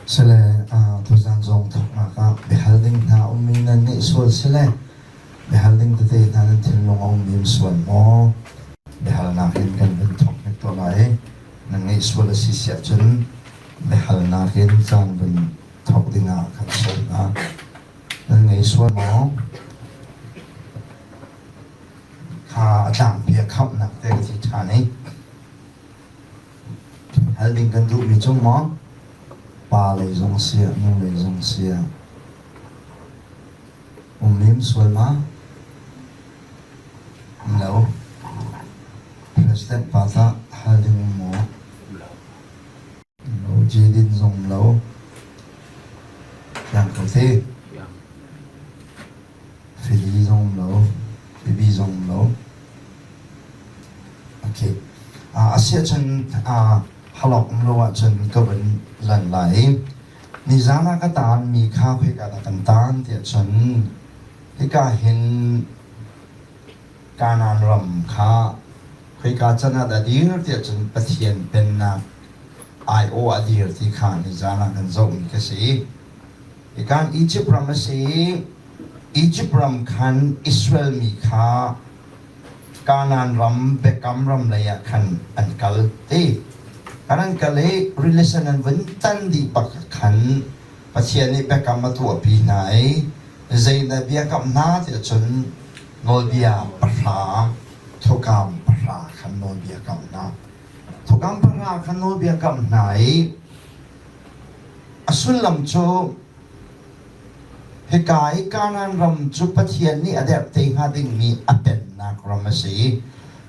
Sile tuzan zong thawknak ah biahal ding hna ummi nan ngeih sual sile biahal ding tete hna nan thinlung a ummi um sual maw? Biahalnak in kan vun thawk hnik tuah lai. Nan ngeih sual a si si ahcun biahalnak in caan vun thawk dingah kan sawm hna. Nan ngei sual maw? Kha a tlangpi a khamhnak te ka ti ṭhan i Hal ding kan duhmi cu maw pa lei zong si ah nu lei zong si ah um lim sual ma? Um lo. President pa tah hal ding um maw? Um lo. Jedin zong um lo. Fiang ko te. Fili zong um lo. Fibi zong um lo. Okay. Asiahcun halawk um lo ahcun ka vun lan lai i nizan ah ka taanmi kha khoika dah kan taan tiah cun hika hin Kanaan ram kha khoika can ah dah dir tiah cun Pathian pennak aiawh ah dir ti kha nizan ah kan zohmi ka si. Hikan Egypt ram a si i Egypt ram khan Israel mi kha Kanaan ram Biakam ram lei ah khan an kal ti. Kan an kal i rili an vun tan dih bak khan Pathian nih biakam a tuahpi hna i zeidah biakamh hna tiah cun nawlbia pahra thukam pahra khan nawlbia kamh hna. Thukam pahra khan nawlbia kamh hna i a sullam cu Hika i Kanaan ram cu Pathian nih a derh te hnga dingmi a pennak ram a si i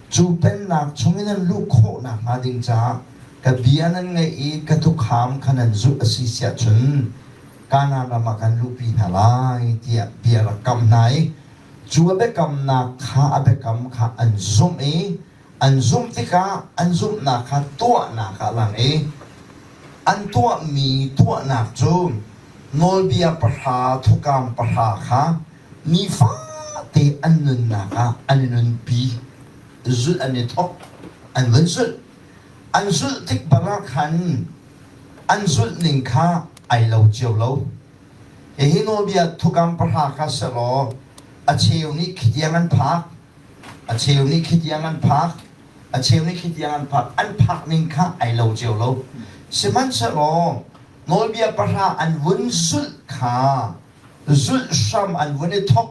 cu pennak chungin an luh khawh nakhnga ding caah ka bia nan ngaih i ka tukham kha nan zulh a si siah cun Kanaan ram ah kan luhpi hna lai tiah bia rak kamh hna i cu a biakamnak kha a biakam kha an zumh i an zumh tikah an zumhnak kha tuahnak ah lang i an tuahmi tuahnak cu nawlbia pahra thukam pahra kha nifate an nunnak ah an i nunpi zulh an i thawk an vun zulh an zulh tik bal ah khan an zulh ning kha ai lo cio lo hihi nawlbia thukam pahra kha selaw a cheu nih khi tiang an phak a cheu nih khi tiang an phak a cheu nih khi tiang an phak an phak ning kha ai lo cio lo sihmanhsehlaw nawlbia pahra an vun zulh kha zulh hram an vun i thok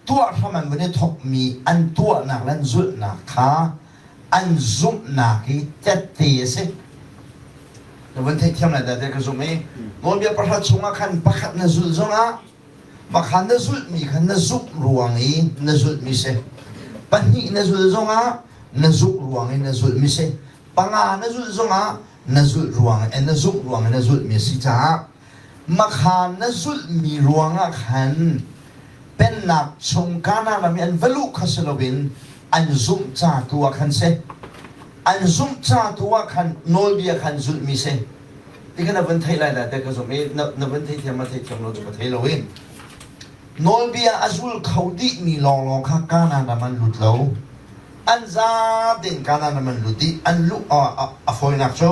tuah hram an vun i thokmi an tuahnak le an zulhnak kha an zumhnak i tette a si na vun theihthiam lai dah ka zumh i nawlbia pahra chungah khan pakhat na zulh zongah pakhat na zulhmi kha na zumh ruang i na zulhmi si pahnih na zulh zongah na zumh ruang i na zulhmi si panga na zulh zongah na zulh ruang na zumh ruang na zulhmi a si caah makha na zulhmi ruangah khan pennak chung Kanaan ram i an va luh kha si loin an zumh ca tu ah khan si an zumh ca tu ah khan nawlbia khan zulhmi si ti kha na vun theih lai lai te ka zumh i na vun theithiam ma theithiam lo cu ka thei lo i nawlbia a zul kho dihmi lawnglawng kha Kanaan ram an lut lo an zatein Kanaan ram an lut i an luh a fawinak cu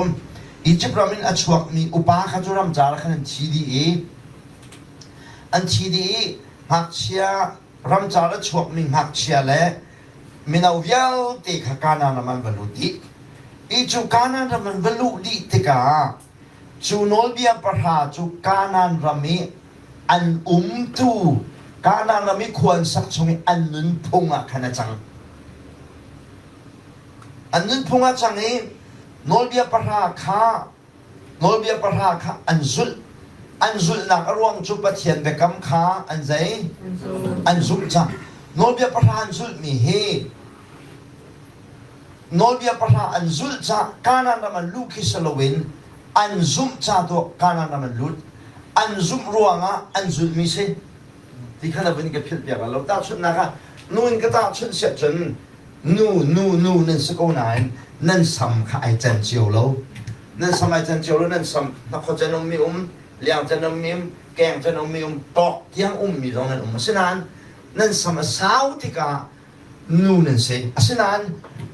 Egypt ram in a chuakmi upa kha cu ramcar ah khan an thi dih i an thi dih i ngakchia ramcar a chuakmi ngakchia le mino vialte kha Kanaan ram an va lut dih i cu Kanaan ram an va luh dih tikah cu nawlbia pahra cu Kanaan ram i an umtu Kanaan ram i khua an sak chung i an nunphung ah khan a cang. An nunphung ah cang i nawlbia pahra kha nawlbia pahra kha an zulh. An zulhnak a ruang cu Pathian biakam kha an zei? An zumh cang. Nawlbia pahra an zulhmi hi nawlbia pahra an zulh caah Kanaan ram an luh khi si loin an zumh ca tuah Kanaan ram an lut. An zumh ruangah an zulhmi si. Ti kha na vun ka philh piak lo. Tahchunhnak ah nu in ka tahchunh siah cun nu nu nu nan si ko nain nan sam kha ai can cio lo. Nan sam ai can cio lo nan sam hnakhaw can ummi um, liang can ummi um, keng can ummi um, tawk tiang ummi zong nan um. Asinain nan sam a sau tikah nu nan si. Asinain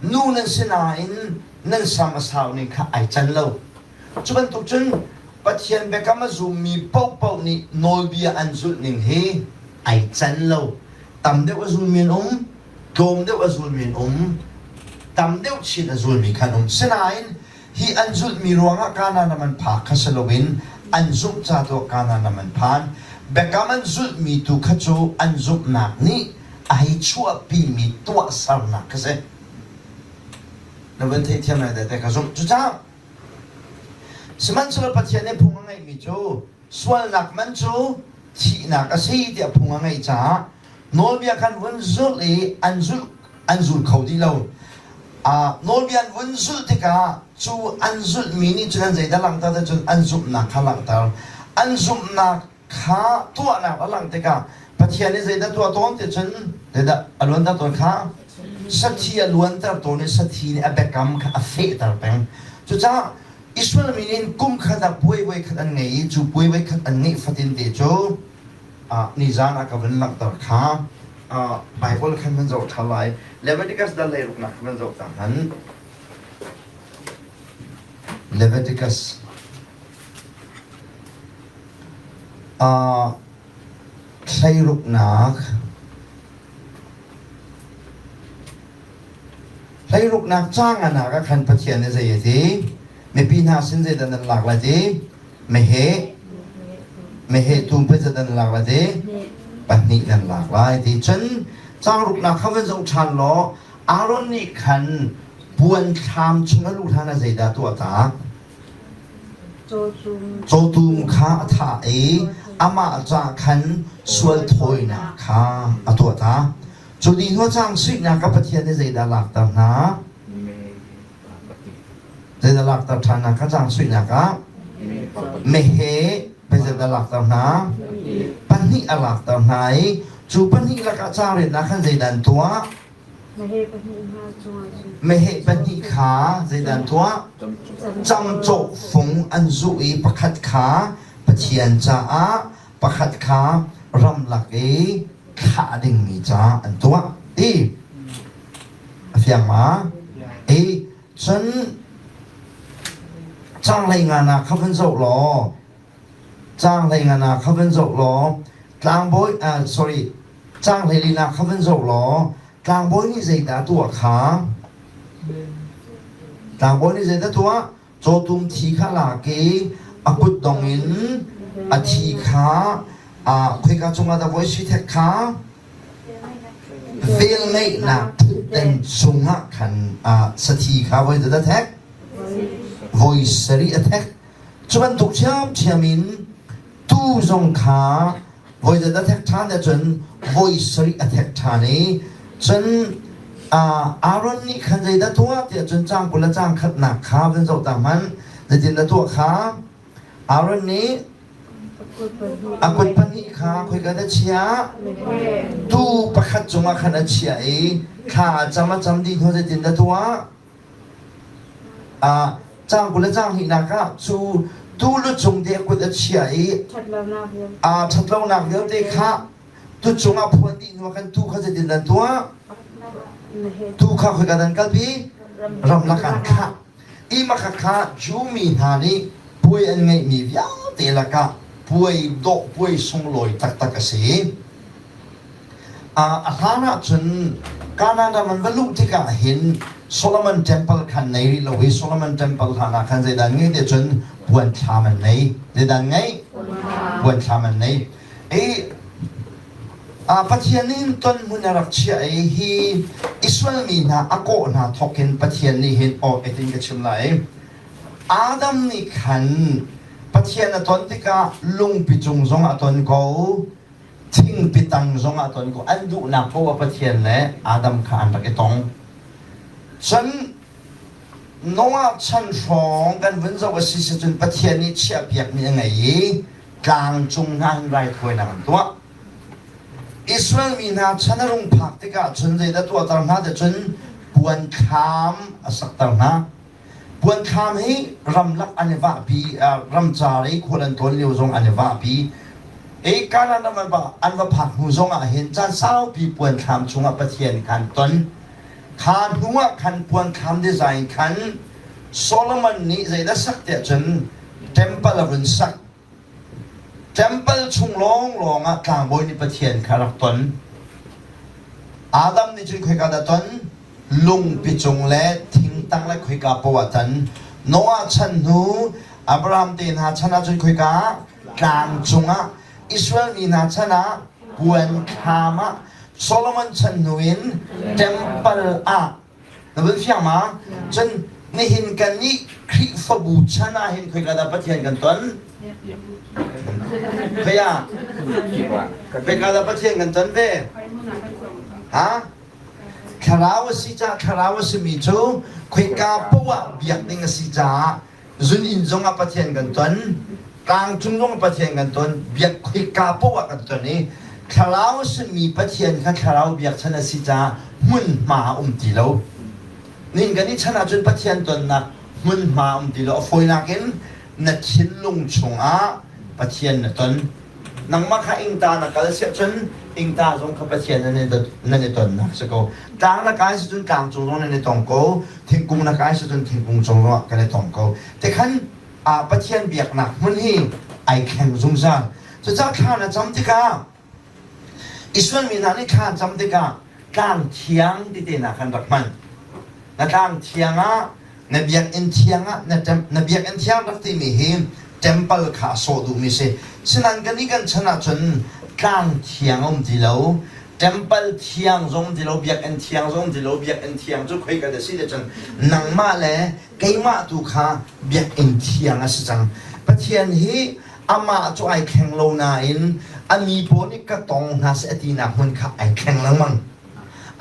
nu nan si nain nan sam a sau ning kha ai can lo. Cu bantuk cun. Pathian biakam a zummi paohpaoh nih nawlbia an zulh ning hi ai can lo. Tam deuh a zulmi an um, tlawm deuh a zulmi an um, tam deuh chin a zulmi kha an um. Sinain hi an zulhmi ruangah Kanaan ram an phak kha si loin an zumh ca tu ah Kanaan ram an phan. Biakam an zulhmi tu kha cu an zumhnak nih a hei chuahpimi tuahsernak kha si. Na van theihthiam lai dah ti ka zumh. Cucaah Sihmanhsehlaw Pathian nih phung a ngeihmi cu sualnak man cu thihnak a si tiah phung a ngeih caah nawlbia khan vun zulh i an zulh an zul kho dih lo. Uh, nawlbia an vun zulh tikah cu an zulhmi nih cun an zeidah langhter cun an zumhnak kha langhter. An zumhnak kha tuahnak a langh tikah Pathian nih zeidah tuah tawn ti cun zeidah a luanter tawn kha sathi a luanter tawn i sathi nih a biakam kha a fehter peng. Cucaah Israel mi nih kum khat ah puai voi khat an ngei i cu puai voi khat an ngeih fatin te cu nizan ah ka vun langhter kha Bible khan van zoh ṭhan lai. Leviticus dal leiruknak khan van zoh ta hmanh. Leviticus Hleiruknak Hleiruknak caang ah khan Pathian nih zei a ti? Mipi hna sin zeidah nan lak lai ti? Meheh meheh tum pei zeidah nan lak lai ti? Pahnih nan lak lai ti. Cun caang ruknak kha van zoh ṭhan law Aaron nih khan puan thlam chung a luh hlan ah zeidah tuah ta? Cawtum kha a thah i amah ca khan sual thawinak kha a tuah ta. Cu dih hnu cang suihnak ka Pathian nih zeidah lakter hna? Zeidah lakter ṭhan hna kha cang suihnak ah? Meheh zeidah lakter hna? Pahnih a lakter hna i cu pahnih lakah carennak khan zeidah an tuah? Meheh pahnih kha zeidah an tuah? Camcawh fung an zuh i pakhat kha Pathian caah, pakhat kha ramlak i thlah dingmi caah an tuah. Ti a fiang ma? I cun canglei nga na kha van zoh law Caang hleinganak kha van zoh law tlangbawi uh, sorry caang hleilinak kha van zoh law tlangbawi nih zeidah a tuah kha tlangbawi nih zeidah tuah cawtum thi kha lak i a kutdong in a thi kha uh, khoika cungah dah voi sui thek kha velngeihnak thutden cungah khan uh, sathi kha voi dah thek voi sarih a thek Cu bantuk ṭhiamṭhiam in tuu zong kha voizat a thek ṭhan ahcun voi sarih a thek ṭhan i cun Aaron nih khan zeidah tuah tiah cun caang 20 le caang khatnak kha van zoh ta hmanh. Zeitin dah tuah kha? Aaron nih a kut pahnih kha khoika dah chiah? Tuu pakhat cungah khan a chiah i thla a cam a cam dih hnu zeitin dah tuah? Caang 20 le caang hnihnak ah cu tuu lu cung te a kut a chia i ṭhatlonak vialte kha tu cungah phuan dih hnu ah khan tuu kha zeitin nan tuah? Tuu kha khoika nan kalpi? Ramlak an thlah. I maka kha Jew mi hna nih puai an ngeihmi vialte lakah puai dawh puai sunglawi taktak a si. A hlan ahcun Canaan ram an va luh tikah hin Solomon Temple khan nei rih lo i Solomon Temple hlan ah khan zeidah an ngei ti cun puan thlam an nei. Zeidah an ngeih? Puan thlam an nei. I Pathian nih ton hmun a rak chiah i hi Israel mi hna a kawh hna thawk in Pathian nih hin aw etin ka chim lai. Adam nih khan Pathian a ton tikah lungpi cung zong a ton ko. Thingpi tang zongah ton ko an duhnak poah Pathian le Adam kha an rak i tong. Cun Noah chan hrawng kan vun zoh a si si cun Pathian nih chiahpiakmi a ngei i tlang cung hna hin raithawinak an tuah. Israel mi hna chan a rung phak tikah cun zeidah tuahter hna ti cun puan thlam a sakter hna. Puanthlam hi ramlak an i vahpi, ramcar i khual an tlawn lio zong an i vahpi. I Kanaan ram an va, an va phak hnu zong ah hin caan saupi puanthlam chungah Pathian kha an ton. Kha hnu ah khan puanthlam design khan Solomon nih zeidah sak tiah cun Temple a vun sak. Temple chung lawnglawng ah tlangbawi nih Pathian kha rak ton. Adam nih cun khoika dah ton? Lungpi cung le thingtang le khoika poah tan. Noah chan hnu Abraham te hna chan ah cun khoika tlang cungah Israel mi hna chan ah puan thlam ah Solomon chan hnu in temple ah na vun fiang ma? Cun nihin kan nih Khrihfabu chan ah hin khoika dah Pathian kan ton? Khoi ah? Khoika dah Pathian kan ton ve? Ha? Thlarau a si caah thlarau a simi cu khoika poah ah biak ding a si caah zun inn zongah Pathian kan ton, tlangcung zongah Pathian kan ton, biak khoika poah ah kan ton i thlarau a simi Pathian kha thlarau biakchan a si caah hmunhma a um ti lo. Nin kan i chan ahcun Pathian tonnak hmunhma a um ti lo. A fawinak in na thinlung chungah Pathian na ton. Nangmah kha ingta na kal siah cun ingta zong kha Pathian nan i tonnak si ko. Tlang na kai si cun tlang cung zong nan i tong ko. Thingkung na kai si cun thingkung cung zong ah kan i tong ko. Tikhan ah Pathian biaknak hmun hi ai thleng zungzal. Cucaah thla na cam tikah Israel mi hna nih thla an cam tikah tlang thiang ti te hna khan rak hman. Na tlang thiang ah na biakinn thiang ah na biakinn thiang rak timi hi temple kha a sawh duhmi si. Sinain kan i kan chan ahcun tlang thiang a um ti lo. Temple thiang zong um ti lo, biakinn thiang zong um ti lo, biakinn thiang cu khoi ka da si te cun nangmah le keimah tu kha biakinn thiang a si cang. Pathian hi amah cu ai thleng lo nain a mi pawl nih ka tong hna seh a tinak hmun kha ai thleng lengmang.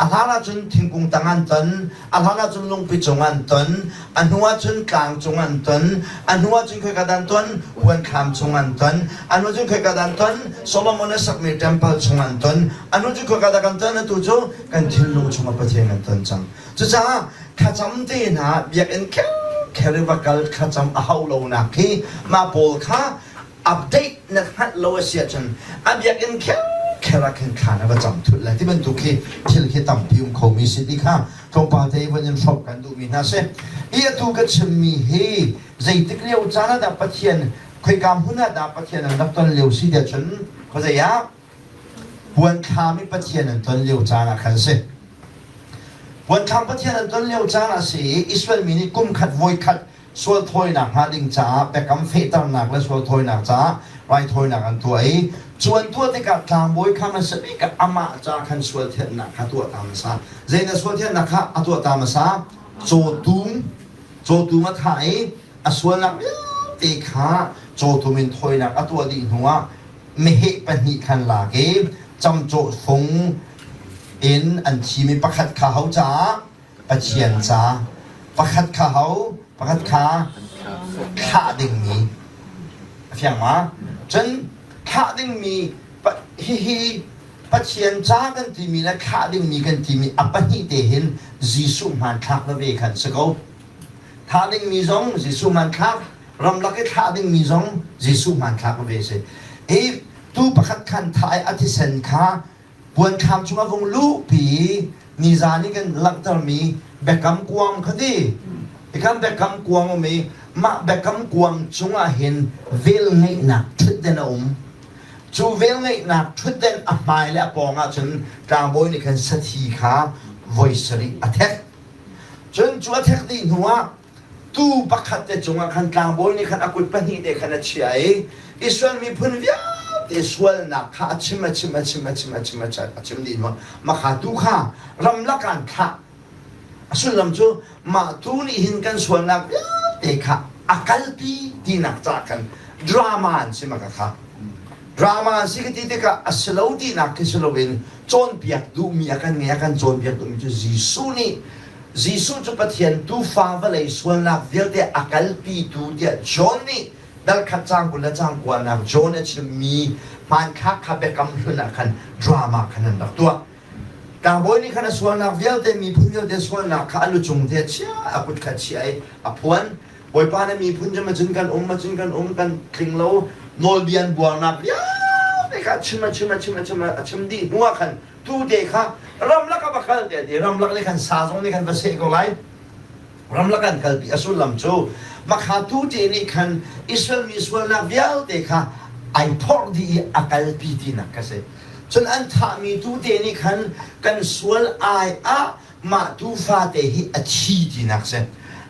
A hlan ahcun thingkung tang an ton, a hlan ahcun lungpi cung an ton, a hnu ahcun tlang cung an ton, a hnu ahcun khoika dah an ton? Huanthlam chung an ton, a hnu cun khoika dah an ton? Solomon a sakmi temple chung an ton, a hnu cun khoika dah kan ton? Atu cu kan thinlung chungah Pathian kan ton cang. Cucaah thlacam te hna biakinn kher i va kal thlacam a hau lonak hi mah pawl kha update na hngalh lo a si ahcun a biakinn kher kher ah khin thla na va cam thut lai ti bantuk khi thil khi tampi um khomi si ti kha tlawmpal te van in hrawmh kan duhmi hna si. I atu ka chimmi hi zeitik lio caan ah dah Pathian khoika hmun ah dah Pathian an rak ton lio si tiah cun khuazei ah Puanthlam i Pathian an ton lio caan ah khan a si. Puanthlam Pathian an ton lio caan ah a si i Israel mi nih kum khat voi khat sual thawinak hnga ding caah biakam fehternak le sual thawinak caah raithawinak an tuah i cu an tuah tikah tlangbawi kha hmasa bik ah amah ca khan sual thianhnak kha tuah ta hmasa. Zei na sual thianhnak kha a tuah ta hmasa? Cawtum cawtum a thah i a sualnak vialte kha cawtum in thawinak a tuah dih hnuah meheh pahnih khan lak i camcawh fung in an thimi pakhat kha ho caah Pathian ca pakhat kha ho pakhat kha thlah dingmi a fiang ma cun thlah dingmi hihi Pathian ca kan timi le thlah dingmi kan timi a pahnih te hin Jesuh hmanthlak veve khan si ko thah dingmi zong Jesuh hmanthlak ramlak i thlah dingmi zong Jesuh hmanthlak ve si. Hi tuu pakhat khan thah i a thisen kha puanthlam chungah vung luhpi i nizan i kan langhtermi biakam kuang kha ti ikhan biakam kuang um i mah biakam kuang chungah hin velngeihnak ṭhutden a um. Cu velngeihnak ṭhutden a hmai le a pawng ah cun tlangbawi nih khan sathi kha voi sarih a thek. Cun cu a thek dih hnuah tuu pakhat te cungah khan tlangbawi nih khan a kut pahnih te khan a chiah i Israel miphun vialte sualnak kha a chim a chim a chim a chim a chim a chim dih hnuah mah tuu kha ramlak ah an thlah. A sullam cu mah tuu nih hin kan sualnak vialte kha a kalpi tinak caah khan drama an si maka kha. Drama an si ka ti tikah a si lo tinak khi si loin cawnpiak duhmi a kan ngei a kan cawnpiak duhmi cu Jesuh nih Jesuh cu Pathian Tuufa vawlei sualnak vialte a kalpitu tiah John nih dal khat caang 20 le caang kuanak John a chimmi hmanthlak kha biakam hlun ah khan drama khan an rak tuah. Tlangbawi nih khan a sualnak vialte miphun vialte sualnak kha a lucung te a chiah a kut kha chiah i a phuan. Bawipa na miphun cu macun kan um macun kan um kan tling lo nawlbia an buarnak vialte kha a chim a chim a chim a chim a chim dih hnu ah khan tute kha ramlak ah va kal te ti ramlak nih khan sa zong nih khan va seh ko lai. Ramlak an kalpi a sullam cu makha tute nih khan Israel mi sualnak vialte kha ai phorh dih i a kalpi tinak kha si. Cun an thahmi tute nih khan kan sual ai ah mah tuufa te hi a thi tinak si.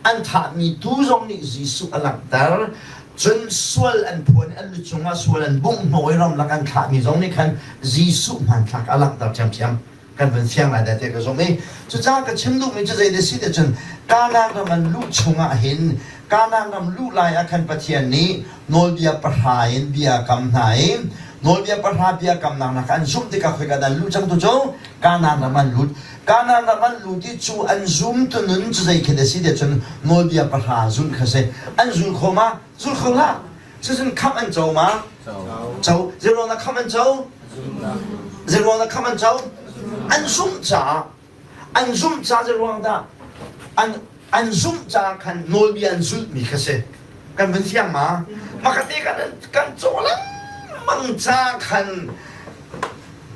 An thahmi tuu zong nih Jesuh a langhter. Cun sual an phuan i an lu cungah sual an bungh hnawh i ramlak an thlahmi zong nih khan Jesuh hmanthlak a langhter ṭhiamṭhiam. Kan van fiang lai dah tiah ka zumh i cucaah ka chim duhmi cu zei si ti cun Kanaan ram an luh chungah hin Kanaan ram luh lai ah khan Pathian nih nawlbia pahra in bia a kam hna i nawlbia pahra bia kamnak nak an zumh tikah khoika dah an luh cang tu cu Kanaan ram an lut. Kanaan ram an lut i cu an zum tu nun cu zei khi dah si ti cun nawlbia pahra zulh kha si. An zul kho ma? Zul kho hlah. Cucun khamh an co ma? Co. Zeiruang dah khamh an co? Zeiruang dah khamh an co? An zumh caah. An zumh caah zeiruang dah? An an zumh caah khan nawlbia an zulhmi kha si. Kan vun fiang ma? Makate kan kan caw lengmang ca khan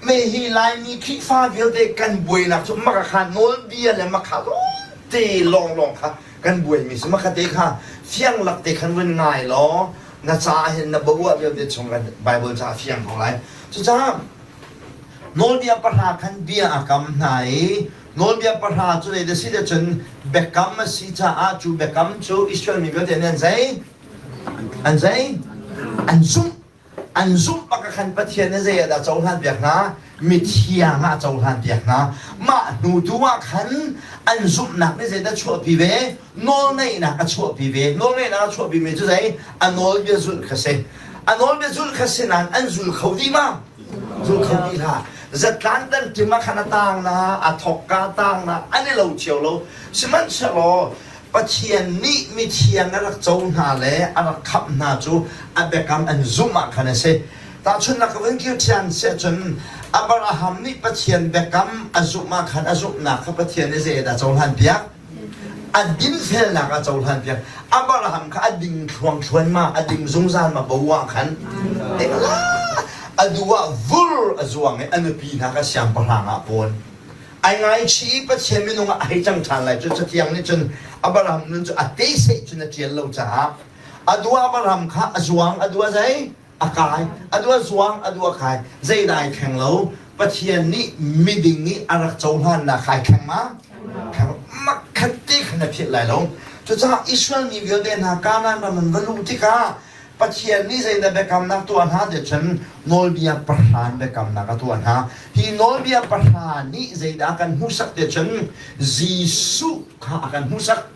me hi Laimi Khrihfa vialte kan buainak cu maka kha nawlbia le makha te lawnglawng kha kan buaimi si makha te kha fiang lak te khan vun ngai law na ca hin na baruah vialte chung kan Bible ca fiang ko lai. Cucaah nawlbia pahra khan bia a kam hna i nawlbia pahra cu zei si cun biakam a si caah cu biakam cu Israel mi vialte nih an zei an zei an zumh. An zumh bak ah khan Pathian nih zei ah dah cohlan piak hna? Mithiang ah a cohlan piak hna. Mah hnu tu ah khan an zumhnak nih zeidah chuahpi ve? Nawlngeihnak a chuahpi ve. Nawlngeihnak a chuahpi mi cu zei? A nawlbia zulh kha si. A nawlbia zulh kha si nain an zul kho dih ma? Zul kho dih hlah. Zatlan tan tim ah khan a taang na, a thawkka taang na, an i lo cio lo. Sihmanhsehlaw Pathian nih mithiang a rak co hna le a rak khamh hna cu a biakam an zumh ah khan a si. Tahchunhnak ka vun kir ṭhian siahcun Abraham nih Pathian biakam a zumh ah khan a zumhnak kha Pathian nih zei dah cohlanpiak? A dinfelnak a cohlanpiak. Abraham kha a ding thluangthluan ma, a ding zungzal ma bo ah khan a duh ah vur a zuang i a nupi hna kha siangpahrang ah pawn. Ai ngaichih i Pathian minung ah a hei cang ṭhan lai cu Cathiang nih cun Abraham nun cu a teiseh cun a ṭial lo caah a duh Abraham kha a zuang, a duh a zei? A kai. A duh a zuang, a duh a kai. Zeidah ai thleng lo? Pathian nih miding i a rak cohlannak kha ai thleng ma? Thleng. Makhat te khan a philh lai lo. Cucaah Israel mi vialte hna Kanaan ram an va luh tikah Pathian nih zeidah biakamnak tuah hna ti cun nawlbia pahra biakamnak a tuah hna. Hi nawlbia pahra nih zeidah a kan hmuhsak ti cun Jesuh kha a kan hmuhsak.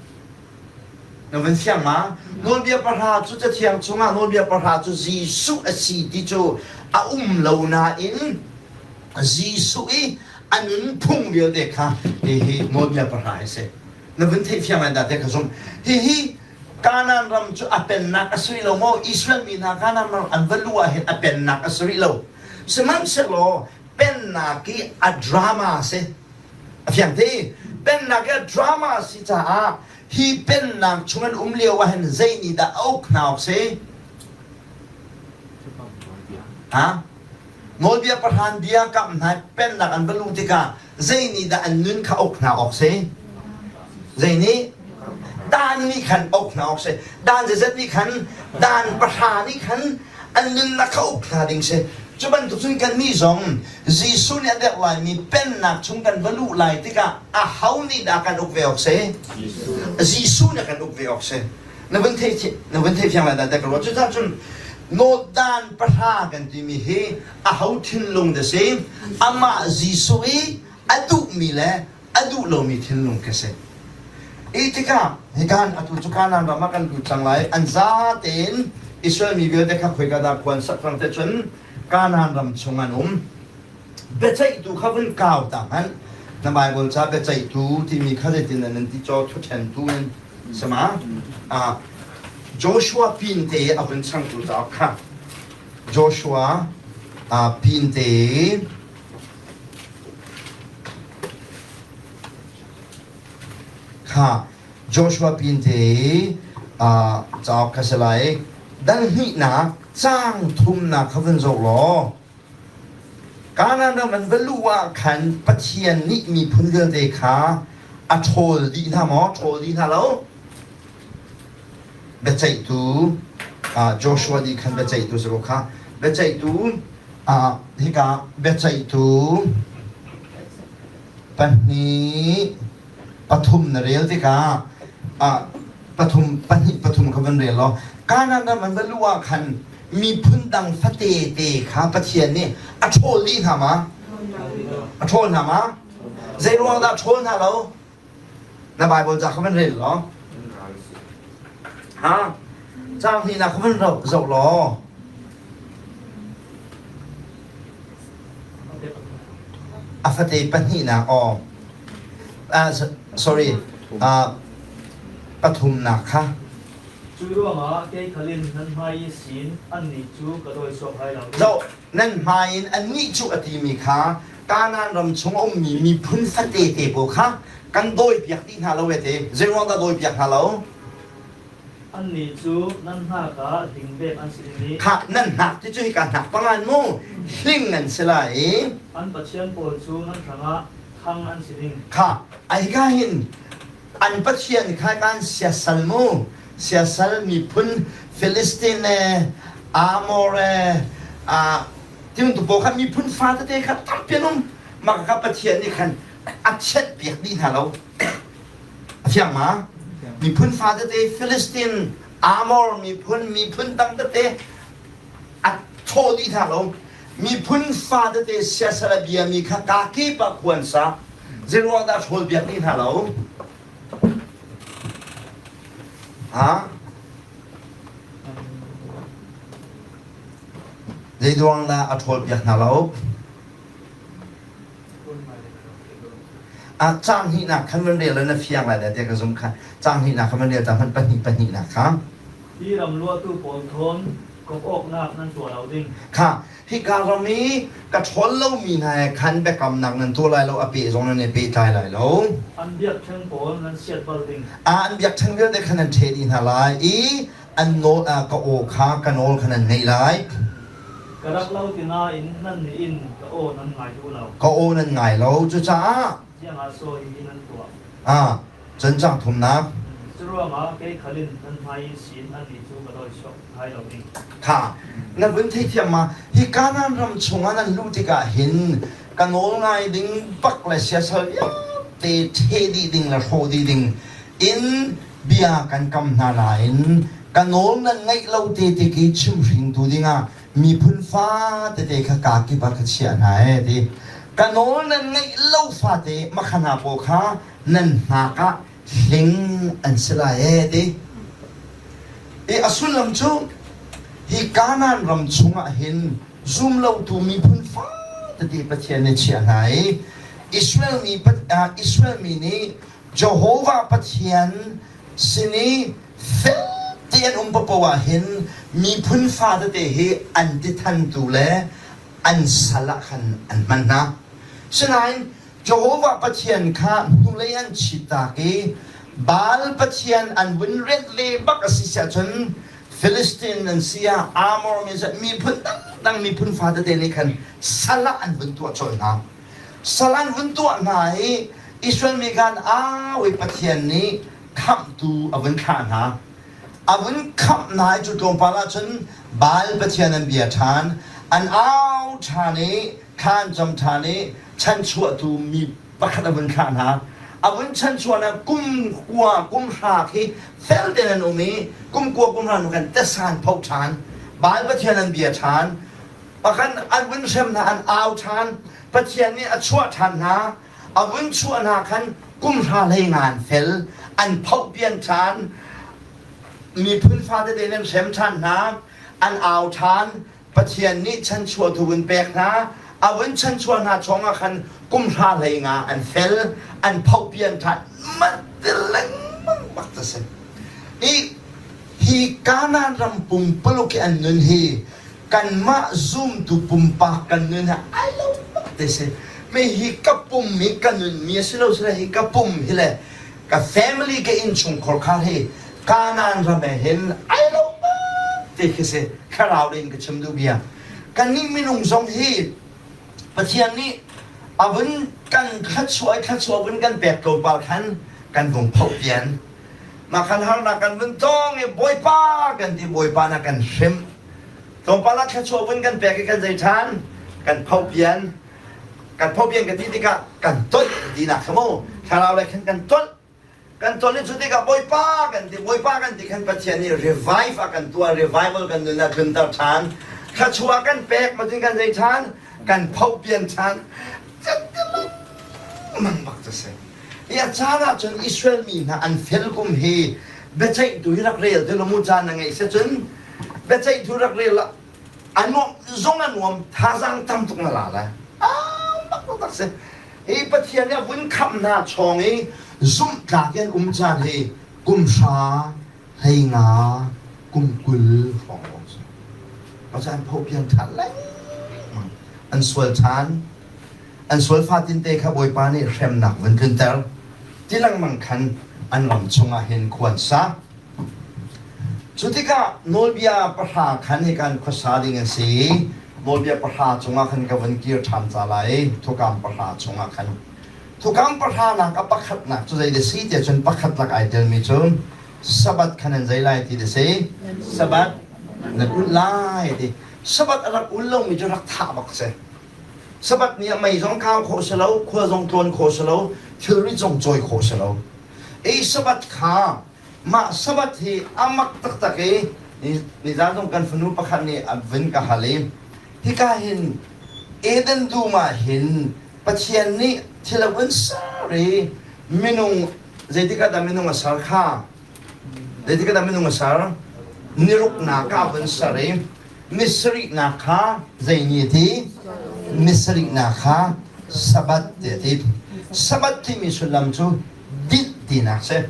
Na vun fiang ma? Nawlbia pahra cu Cathiang chungah nawlbia pahra cu Jesuh a si ti cu a um lo nain Jesuh i a nunphung vialte kha hihi nawlbia pahra hi si. Na vun theih fiang lai dah ti ka zumh. Hihi Kanaan ram cu a pennak a si rih lo maw? Israel mi hna Kanaan ram an va luh ah hin a pennak a si rih lo. Sihmanhsehlaw pennak i a drama a si. A fiang ti? Pennak i a drama a si caah hi pennak chung an um lio ah hin zei nih dah a uk hna awk si? Ha? Nawlbia pahran bia kamh hna pennak an va luh tikah zei nih dah an nun kha uk hna awk si? Zei nih? Dan nih khan uk hna awk si. Dan zeizat nih khan dan pahra nih khan an nunnak kha uk hna ding si. Cu bantuk cun kannih zong Jesuh nih a derh laimi pennak chung kan va luh lai tikah aho nih dah kan uk ve awk si? Jesuh nih a kan uk ve awk si. Na vun thei na vun thei fiang lai dah ka ruah. Cucaah cun nawdan pahra kan timi hi aho thinlung dah si? Amah Jesuh i a duhmi le a duh lomi thinlung khi si. I tikah hikan atu cu Kanaan ram ah kan lut cang lai. An za tein Israel mi vialte kha khoika dah khua an sak cang te cun Kanaan ram chung an um. Biaceihtu kha vun kau ta hmanh. Na Bible ca biaceihtu timi kha zeitin nan ti caw thuṭhentu in sama Joshua pin te a vun changtu cauk kha Joshua pin te kha Joshua pin te cauk kha si lai dal hnihnak caang thumnak kha vun zoh law Kanaan ram an va luh ah khan Pathian nih miphun vialte kha a ṭhawl dih hna maw? Ṭhawl dih hna lo. Biaceihtu Joshua nih khan biaceihtu si ko kha. Biaceihtu hika biaceihtu pahnih pathum na rel tikah pathum pahnih pathum kha van rel law Kanaan ram an va luh ah khan miphun dang fate te kha Pathian nih a ṭhawl dih hna ma? A ṭhawl hna ma? Zei ruang dah ṭhawl hna lo? Na Bible ca kha van rel law. Ha? Caang hnihnak kha van zoh law. A fate pahnihnak aw. Uh, sorry, uh, pathumnak kha. Cu ruangah kei khalin nan hmai i sin annih cu ka dawi suak lai lo. Zoh, nan hmai in annih cu a timi kha Kanaan ram chung a ummi miphun fate te pawl kha kan dawipiak dih hna lo e ti. Zei ruang dah dawipiak hna lo? Annih cu nan hnak ah hlingbek an si ding i Khah nan hnak ti cu hika hnak pangan mu hling an si lai i an pathian pawl cu nan hrangah thang an si ding. Khah hika hin an pathian kha kan siasal mu siasal miphun Philistine le Amor le tibantuk pawl kha miphun fa tete kha tampi an um mah kha Pathian nih khan a thianhpiak dih hna lo a fiang ma miphun fa tete Philistine Amor miphun miphun dang tete a thaw dih hna lo miphun fa tete siasal a biami kha ka kip ah khuan sa zeiruang dah hrawl biak dih hna lo ha Zeiruang dah a ṭhawlpiak hna lo? Ah, caang hnihnak khan van rel na fiang lai tiah ka zumh kha. Caang hnihnak khan van rel ta hmanh pahnih pahnihnak kha. Hi ram luahtu pawl thawn kawp awknak nan tuah lo ding. Kha, hika ram i ka ṭhawl lomi hna he khan biakamnak nan tuah lai lo, a peh zong nan i pehtlai lai lo. An biakṭheng pawl nan siat bal ding. Ah, an biakṭheng vialte khan nan ṭheh dih hna lai i an nawl ah ka aw kha ka nawl kha nan ngaih lai. Ka rak lo ti nain nan nih in ka aw nan ngai duh lo. Ka aw nan ngai lo cucaah. Tiangah saw hi nan tuah. Ah, cun cang thumnak. Curuangah kei khalin nan hmai i sin annih cu ka dawi chuak lai lo ding. Kha na vun theithiam ma hi Kanaan ram chungah nan luh tikah hin ka nawl ngai ding bak le siasal vialte ṭheh dih ding le hrawh dih ding in bia kan kam hna nain ka nawl nan ngaih lo te tik i chimhringtu dingah miphun fa tete kha kaa kip ah ka chiah hna ee ti ka nawl nan ngaih lo fate makhana pawl kha nan hnak ah hling an si lai ee ti i a sullam cu hi Kanaan ram chungah hin zumlotu miphun fa tete Pathian nih chiah hna i Israel mi Israel mi nih Jehovah Pathian sin i fel tein um paoh ah hin miphun fa tete hi an ti thantu le an sal ah khan an hman hna. Sinain Jehovah Pathian kha hnulei an chittak i Baal Pathian an vun renh ve bak a si siahcun Philistine an si ah Amor mi miphun dangdang miphun fa tete nih khan sal ah an vun tuah colh hna. Sal an vun tuah hna i Israel mi khan au i Pathian nih khamhtu a vun thlah hna. A vun khamh hna i cu tlawmpal ah cun Baal pathian an bia ṭhan. An au ṭhan i thla an cam ṭhan i chanchuahtu mi pakhat a vun thlah hna. A vun chanchuahnak kum kua kum hra khi fel tein an um i kum kua kum hra hnu khan tesa an phoh ṭhan. Baal pathian an bia ṭhan. Pakhat an vun hrem hna, an au ṭhan. Pathian nih a chuah ṭhan hna. A vun chuah hna khan kum hra hlei nga an fel. An phohpian ṭhan. Miphun fatete in an hrem ṭhan hna. An au ṭhan. Pathian nih chanchuah thu vun pek hna. A vun chanchuah hna chungah khan kum hra hlei nga an fel. An phohpian ṭhan. Mah ti lengmang bak a si. Hi hi Kanaan ram pumpuluk i an nun hi kanmah zumtu pumpak kan nun he ai lo bak te si me hi ka pum hi ka nun mi a si lo sile hi ka pum hi le ka family ka innchungkhar khar hi Kanaan ram he hin ai lo bak te khi si thlarau in ka chim duh bia kannih minung zong hi Pathian nih a vun kan thluachuah i thluachuah vun kan pek tlawmpal khan kan vung phoh pian. Mah khan harnak kan vun tong i Bawipa kan ti Bawipa na kan hrimh. Tlawmpal ah thluachuah vun kan pek i kan zei ṭhan? Kan phopian. Kan phopian ka ti tikah kan tolh tinak kha mu. Thlarau le khan kan tolh. Kan tolh i cu tikah Bawipa kan ti Bawipa kan ti khan Pathian nih revive a kan tuah revival kan nun ah tlunter ṭhan. Thluachuah kan pek ma cun kan zei ṭhan? Kan phopian ṭhan. Mang bak cu si. Hi a caan ahcun Israel mi hna an fel kum hi biaceihtu hi rak rel te mu caan na ngeih si cun biaceihtu rak rel a nuam zong a nuam thazaang tam tuk na la lai. Ah bak tak si. Hi Pathian nih a vun khamh hna chawng i zumhtlak in um caan hi kum hra 15 kum 20 hrawng lawng si. Pathian phopian ṭhan lengmang an sual ṭhan An sual fatinte kha Bawipa nih hremnak vun tlunter ti lengmang khan an ram chungah hin khua an sa. Cu tikah nawlbia pahra khan hikan khuasa ding an si. Nawlbia pahra cungah khan ka vun kir ṭhan ca lai, thukam pahra chungah khan. Thukam pahranak a pakhatnak cu zei da si tiah cun pakhat lak ai telmi cu Sabbath khan an zei lai ti da si? Sabbath nan ulh lai ti. Sabbath a rak ul lomi cu rak thah bak si. Sabbath ni ah mei zong kau khawh si lo, khua zong tlawn khawh si lo, thilri zong cawi khawh si lo. I Sabbath kha mah Sabbath hi a mak taktak i nizan zong kan fanu pakhat nih a vun ka hal i hika hin Eden dum ah hin Pathian nih thil a vun ser i minung zeitik ah dah minung a ser kha zeitik ah dah minung a ser niruknak ah a vun ser i Ni sarihnak kha zei ni a ti? Ni sarihnak kha Sabbath ti a ti. Sabbath timi sullam cu dinh tinak si.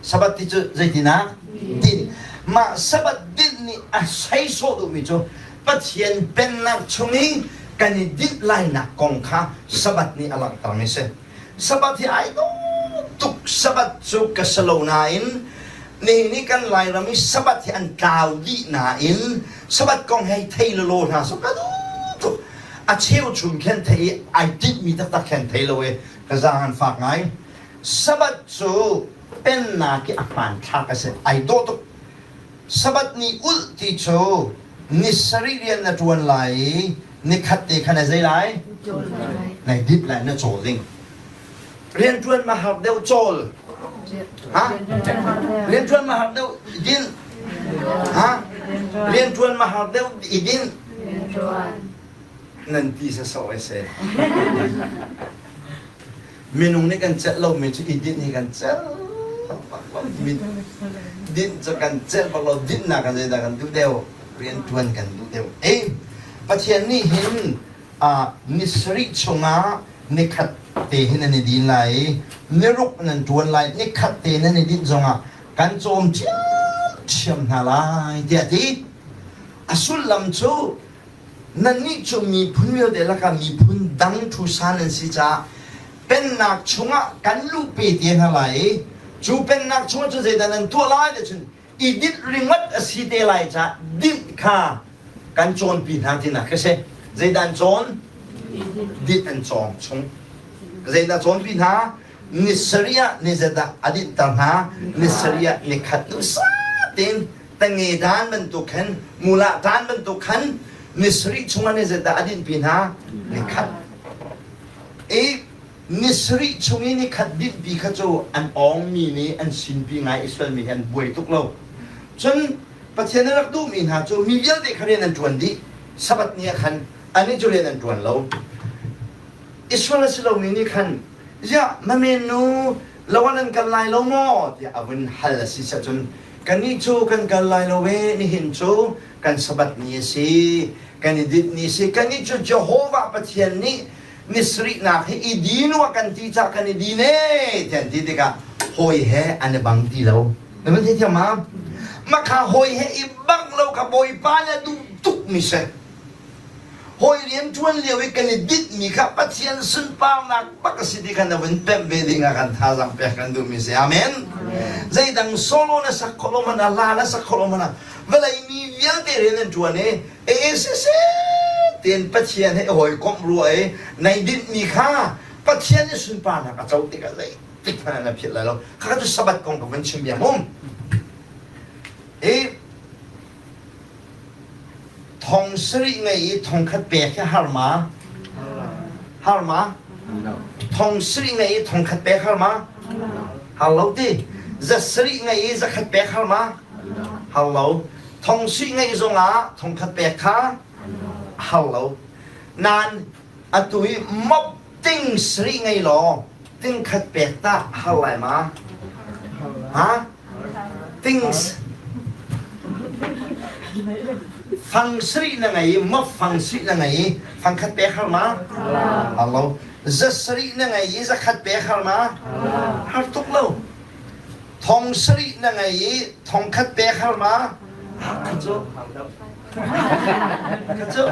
Sabbath ti cu zeitinak? Dinh. Mah Sabbath dinh nih a seisawh duhmi cu Pathian pennak chung i kan i dinh lainak kong kha Sabbath nih a langhtermi si. Sabbath hi ai dawh tuk. Sabbath cu ka si lo nain nihin ni kan Lairam i Sabbath hi an tlau dih nain Sabbath kong hei thei lelaw hna so ka duh tuk. A cheu chung khin thei i ai tinhmi taktak khin thei lo i ka zaang an fak ngai. Sabbath cu pennak i a hmanthlak a si. Ai dawh tuk. Sabbath ni ulh ti cu ni sarih rian na ṭuan lai i nikhat te kha na zei lai? Nai dip lai na cawl ding. Rianṭuan ma har deuh cawl? Ha? Rianṭuan ma har deuh i din? Ha? Rianṭuan ma har deuh i din? Nan ti sasawh ai se. Minung nih kan celh lomi cu i dinh hi kan celh bak lo. Dinh cu kan celh bak lo. Dinhnak kan zeidah kan duh deuh? Rianṭuan kan duh deuh. Ei, Pathian nih hin ni sarih chungah nikhat te hin nan i din lai i niruk nan ṭuan lai nikhat te nan i dinh zongah kan cawm ṭhiamṭhiam hna lai tiah a ti. A sullam cu Nannih cu miphun vialte lakah miphun dang ṭhusa nan si caah pennak chungah kan luhpe te hna lai i cu pennak chungah cun zeidah nan tuah lai ti cun i dinh ringawt a si te lai caah dinh kha kan cawnpi hna tinak khi si. Zeidah an cawn? Dinh an cawng chung. Zeidah cawnpi hna? Ni sarih ah ni zat ah a dinhter hna. Ni sarih ah ni khat duhsah tein tange dan bantuk khan mula tan bantuk khan ni sarih chungah ni zat dah a dinhpi hna ni khat i ni sarih chung i ni khat dinhpi kha cu an awngmi nih an sinpi ngai Israel mi hi an buai tuk lo cun Pathian a rak duhmi hna cu mi vialte kha rian an ṭuan dih Sabbath ni ah khan annih cu rian an ṭuan lo Israel a si lomi nih khan ziah mamen nu lo ah nan kal lai lo maw tiah a vun hal a si cun kannih cu kan kal lai lo ve nihin cu kan sabbath ni a si kan i dinh ni a si kannih cu Jehovah Pathian nih ni sarihnak hi i din u a kan ti caah kan i din ee tiah an ti tikah hawi he an i bang ti lo na van theithiam ma makha hawi he i bang lo kha Bawipa nih a duh tuk mi si Hawi rianṭuan lio i kan i dinhmi kha Pathian sunparnak bak a si ti kha na vun pemh ve ding ah kan thazaang pek kan duhmi si. Amen. Zeidang solo na sak khawh lo hmanh ah, la na sak khawh lo hmanh ah, vawlei mi vialte rian an ṭuan i e siseh tiin Pathian he i hawikomh rua i nai dinhmi kha Pathian i sunparnak a co tikah zei. tik hmanh ah na philh lai lo. Khakha cu Sabbath kong ka vun chim bia mum. I thong sarih ngei i thong khat pek hi har ma? Har ma? Thong sarih ngei i thong khat pek har ma? Har lo ti. Za sarih ngei i zakhat pek har ma? Har lo. Thong sarih ngei zongah thong khat pek kha har lo. Nan atu i mop ting sarih ngei law ting khat pek tah har lai ma? Ha? Ting fang sarih na ngei i mop fang sarih na ngei i fang khat pek har ma? Har lo. Za sarih na ngei i za khat pek har ma? Har tuk lo. Thong sarih na ngei i thong khat pek har ma? Kha cu kha cu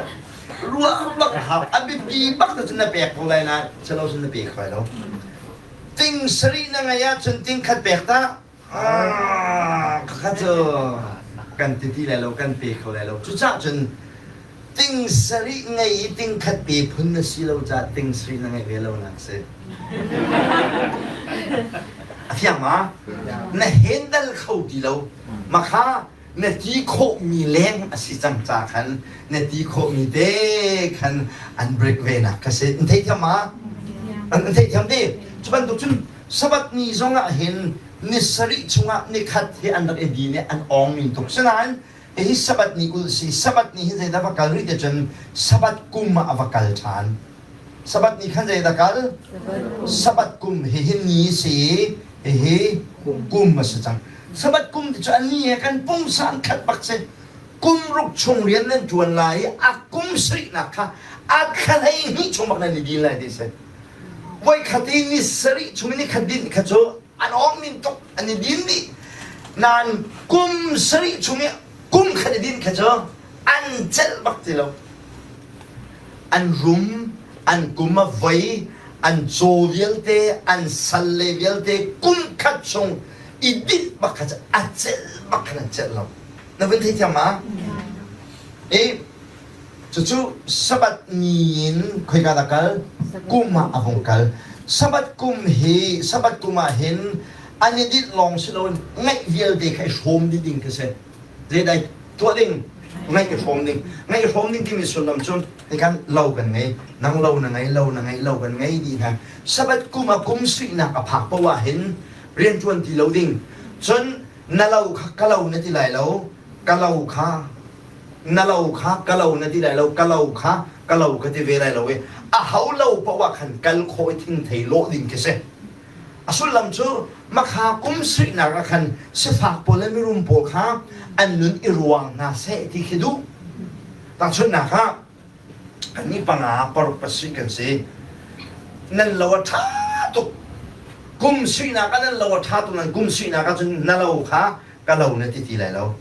ruah bak hau a biapi bak te cun na pek ko lai na chalo cun na pe kho lai lo. Ting sarih na ngei ahcun ting khat pek ta. Kha cu kan ti ti lai lo kan pe kho lai lo. Cucah cun ting sarih ngei i ting khat pe phun na si lo caah ting sarih na ngeih ve lo nak si. A fiang ma? Na handle kho ti lo. Makha na ti khawhmi leng a si cang ca khan na ti khawhmi te khan an break ve nak ka si. An theithiam ma? An theithiam ti. Cu bantuk cun Sabbath ni zong ah hin ni sarih chungah ni khat hi an rak i din i an awng min tuk. Sinain hihi Sabbath ni ulh si. Sabbath ni hi zeidah va kal rih ti cun Sabbath kum ah a va kal ṭhan. Sabbath ni khan zeidah kal? Sabbath kum hihi ni si hihi kum a si cang. Sabbath kum ti cu a ni he kan pungsan khat bak si. Kum ruk chung rian nan ṭuan lai i a kum sarihnak kha a thla 12 chung bak nan i din lai ti si. Voikhat i ni sarih chung i ni khat din kha cu an awng min tuk an i din dih. Nain kum sarih chung i kum khat i din kha cu an celh bak ti lo. An rum, an kum a voi, an caw vialte, an sal le vialte kum khat chung i dinh bak kha cu a celh bak khan an celh lo. Na vun theithiam ma? I cucu Sabbath ni in khoika dah kal? Kum ah a vung kal. Sabbath kum hi Sabbath kum ah hin an i dinh lawng si loin ngaih vialte kha i hrawm dih ding khi si. Zeidai tuah ding ngaih i hrawm ding ngaih i hrawm ding timi sullam cu hikan lo kan ngei nang lo na ngei lo na ngei lo kan ngei dih hna Sabbath kum ah kum suihnak a phak poah ah hin rianṭuan ti lo ding cun na lo kha ka lo na ti lai lo ka lo kha na lo kha ka lo na ti lai lo ka lo kha ka lo ka ti ve lai lo i a ho lo poah khan kal khawh i thingthei lawh ding khi si A sullam cu makha kum suihnak ah khan sifak pawl le mirum pawl kha an nun i ruang hna seh ti khi duh. Tahchunhnak ah kannih panga paruk pasarih kan si. Nan lo a ṭha tuk. Kum suihnak ah nan lo a ṭha tuk nan kum suihnak ah cun na lo kha ka lo na ti ti lai lo.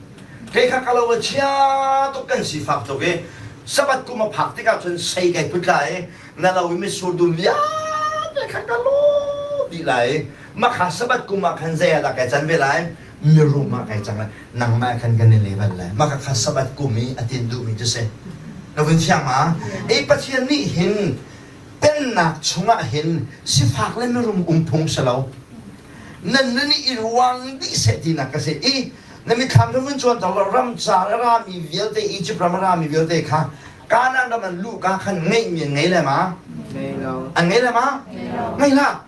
Kei kha ka lo a chia tuk kan sifak tuk i Sabbath kum a phak tikah cun sei kai put lai i na lo i mitsur dum vialte kha ka lo dih lai i makha Sabbath kum ah khan zei ah dah kai can ve lai mirum ah kai cang lai nangmah khan kan i level lai maka kha Sabbath kum i a tin duhmi cu si na vun thiang ma ei Pathian nih hin pennak chungah hin sifak le mirum um phung si lo nan nun i ruang dih seh tinak ka si i na mitthlam cu vun cuan lo ramcar a rami vialte Egypt ram a rami vialte kha Kanaan ram an luh ka khan ngeihmi an ngei le ma an ngei le ma ngei hlah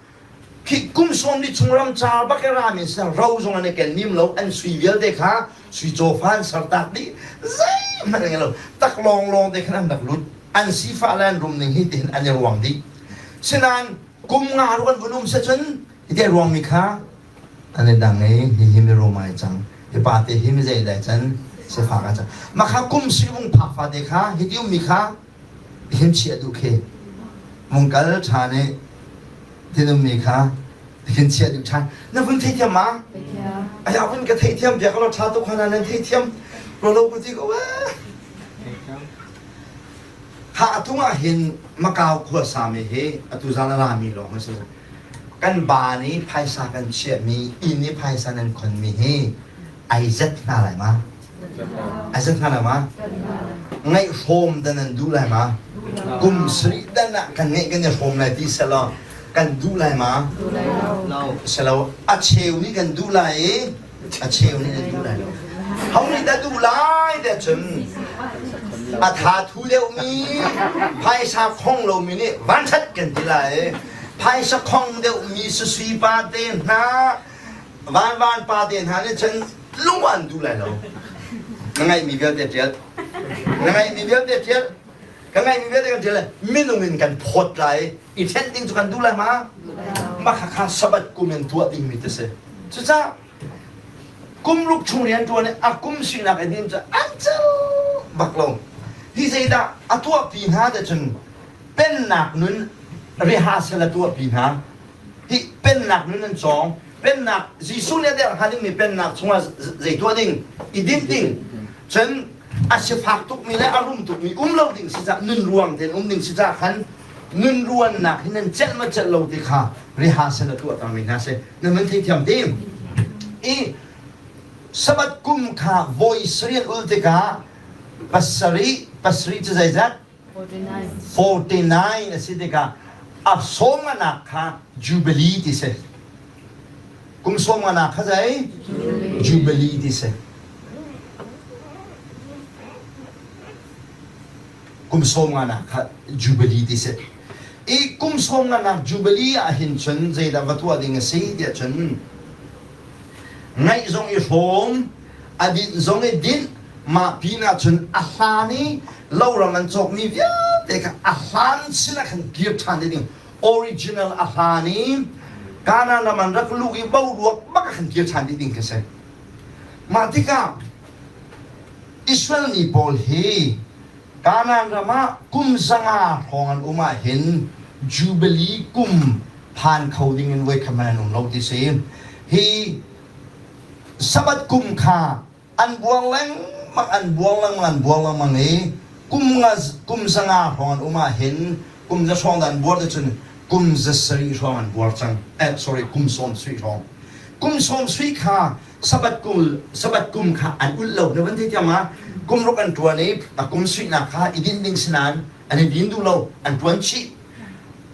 khi kum sawm li chung ramcar bak i rami sin ro zong an i ken nim lo an sui vialte kha sui cawfa an sertak dih zeihmanh an ngei lo tak lawng lawng te khan an rak lut an sifah le an rum ning hi tihin an i ruang dih sinain kum nga ru an vun um se cun Hiti a ruangmi kha an i dang i hihi mirum ai cang. Hi pa te hi mi zeidai can sifak a cang. Mah kha kum si vung phak fate kha hiti ummi kha hin chiah duh khi. Vung kal ṭhan i tin ummi kha hin chiah duh ṭhan. Na vun theithiam ma? Aya vun ka theithiam biak lo ṭha tuk hana nan theithiam. Rolo ku ti ko eh. Ha atung ah hin Macau khua sami hi atu zan a rami lawng a si. Kan ba nih phaisa kan chiahmi inn i phaisa nan khonmi hi ai zat hna lai ma? Ai zat hna lai ma? Ngaihhrawm dan nan duh lai ma? Kum sarih dan ah kan ngeih kan i hrawm lai ti selaw. Kan duh lai ma? Duh lai lo. Selo a cheu nih kan duh lai i a cheu nih nan duh lai lo. Ho nih dah duh lai tiah cun a tha thu deuhmi phaisa khong lomi nih vanṭhat kan ti lai. Phaisa khong deuhmi susui pa te hna vanvan pa te hna nih cun lung an duh lai lo. Na ngaihmi vialte ṭial. Na ngaihmi vialte ṭial. Ka ngaihmi vialte kan ṭial lai. Minung in kan phawt lai. I ṭhen ding cu kan duh lai ma? Mah khakha Sabbath kum in tuah dingmi ti si. Cucaah kum ruk chung rian ṭuan i a kum sinak i din cu an cel bak lo. Hi zeidah a tuahpi hna te cun pennak nun rehearsal a tuahpi hna. Hi pennak nun an cawng. Pennak Jesuh nih a derh hnga dingmi pennak chungah zei tuah ding? I dinh ding. Cun a sifak tukmi le a rum tukmi um lo ding si cah nun ruang tein um ding si cah khan nun ruannak hi nan celh ma celh lo ti kha rehearsal a tuah mi hna si. Nan van theithiam te. I Sabbath kum kha voi sarih ul tikah pasarih pasarih cu zeizat? 49. 49 a si tikah a sawmnganak kha Jubilee ti si. Kum sawmnganak kha zei? Jubilee ti si. Kum sawmnganak kha Jubilee ti si. I kum sawmnganak Jubilee ah hin cun zeidah va tuah ding a si tiah cun ngaih zong i hrawm, a dinh zong i dinh, mah pinah cun a hlan i loram an cawkmi vialte kha a hlan sinah khan kir ṭhan te ding original a hlan i Kanaan ram an rak luh i boruak bak ah khan kir ṭhan dih ding khi si. Mah tikah Israel mi pawl hi Kanaan ram ah kum 500 hrawng an um ahhin Jubilee kum phan kho ding in voikhat hmanh an um lo ti si. Hi Sabbath kum kha an buang lengmang an buang lengmang an buang lengmang i kum nga kum 500 hrawng an um ahhin kum za hrawng dah an buar te cun kum 700 hrawng an buar cang. Eh sorry kum 70 hrawng. Kum 70 kha Sabbath kum Sabbath kum kha an ulh lo na van thei thiam ma? Kum ruk an ṭuan i a kum suihnak kha i dinh ding si nain an i din duh lo an ṭuan chih.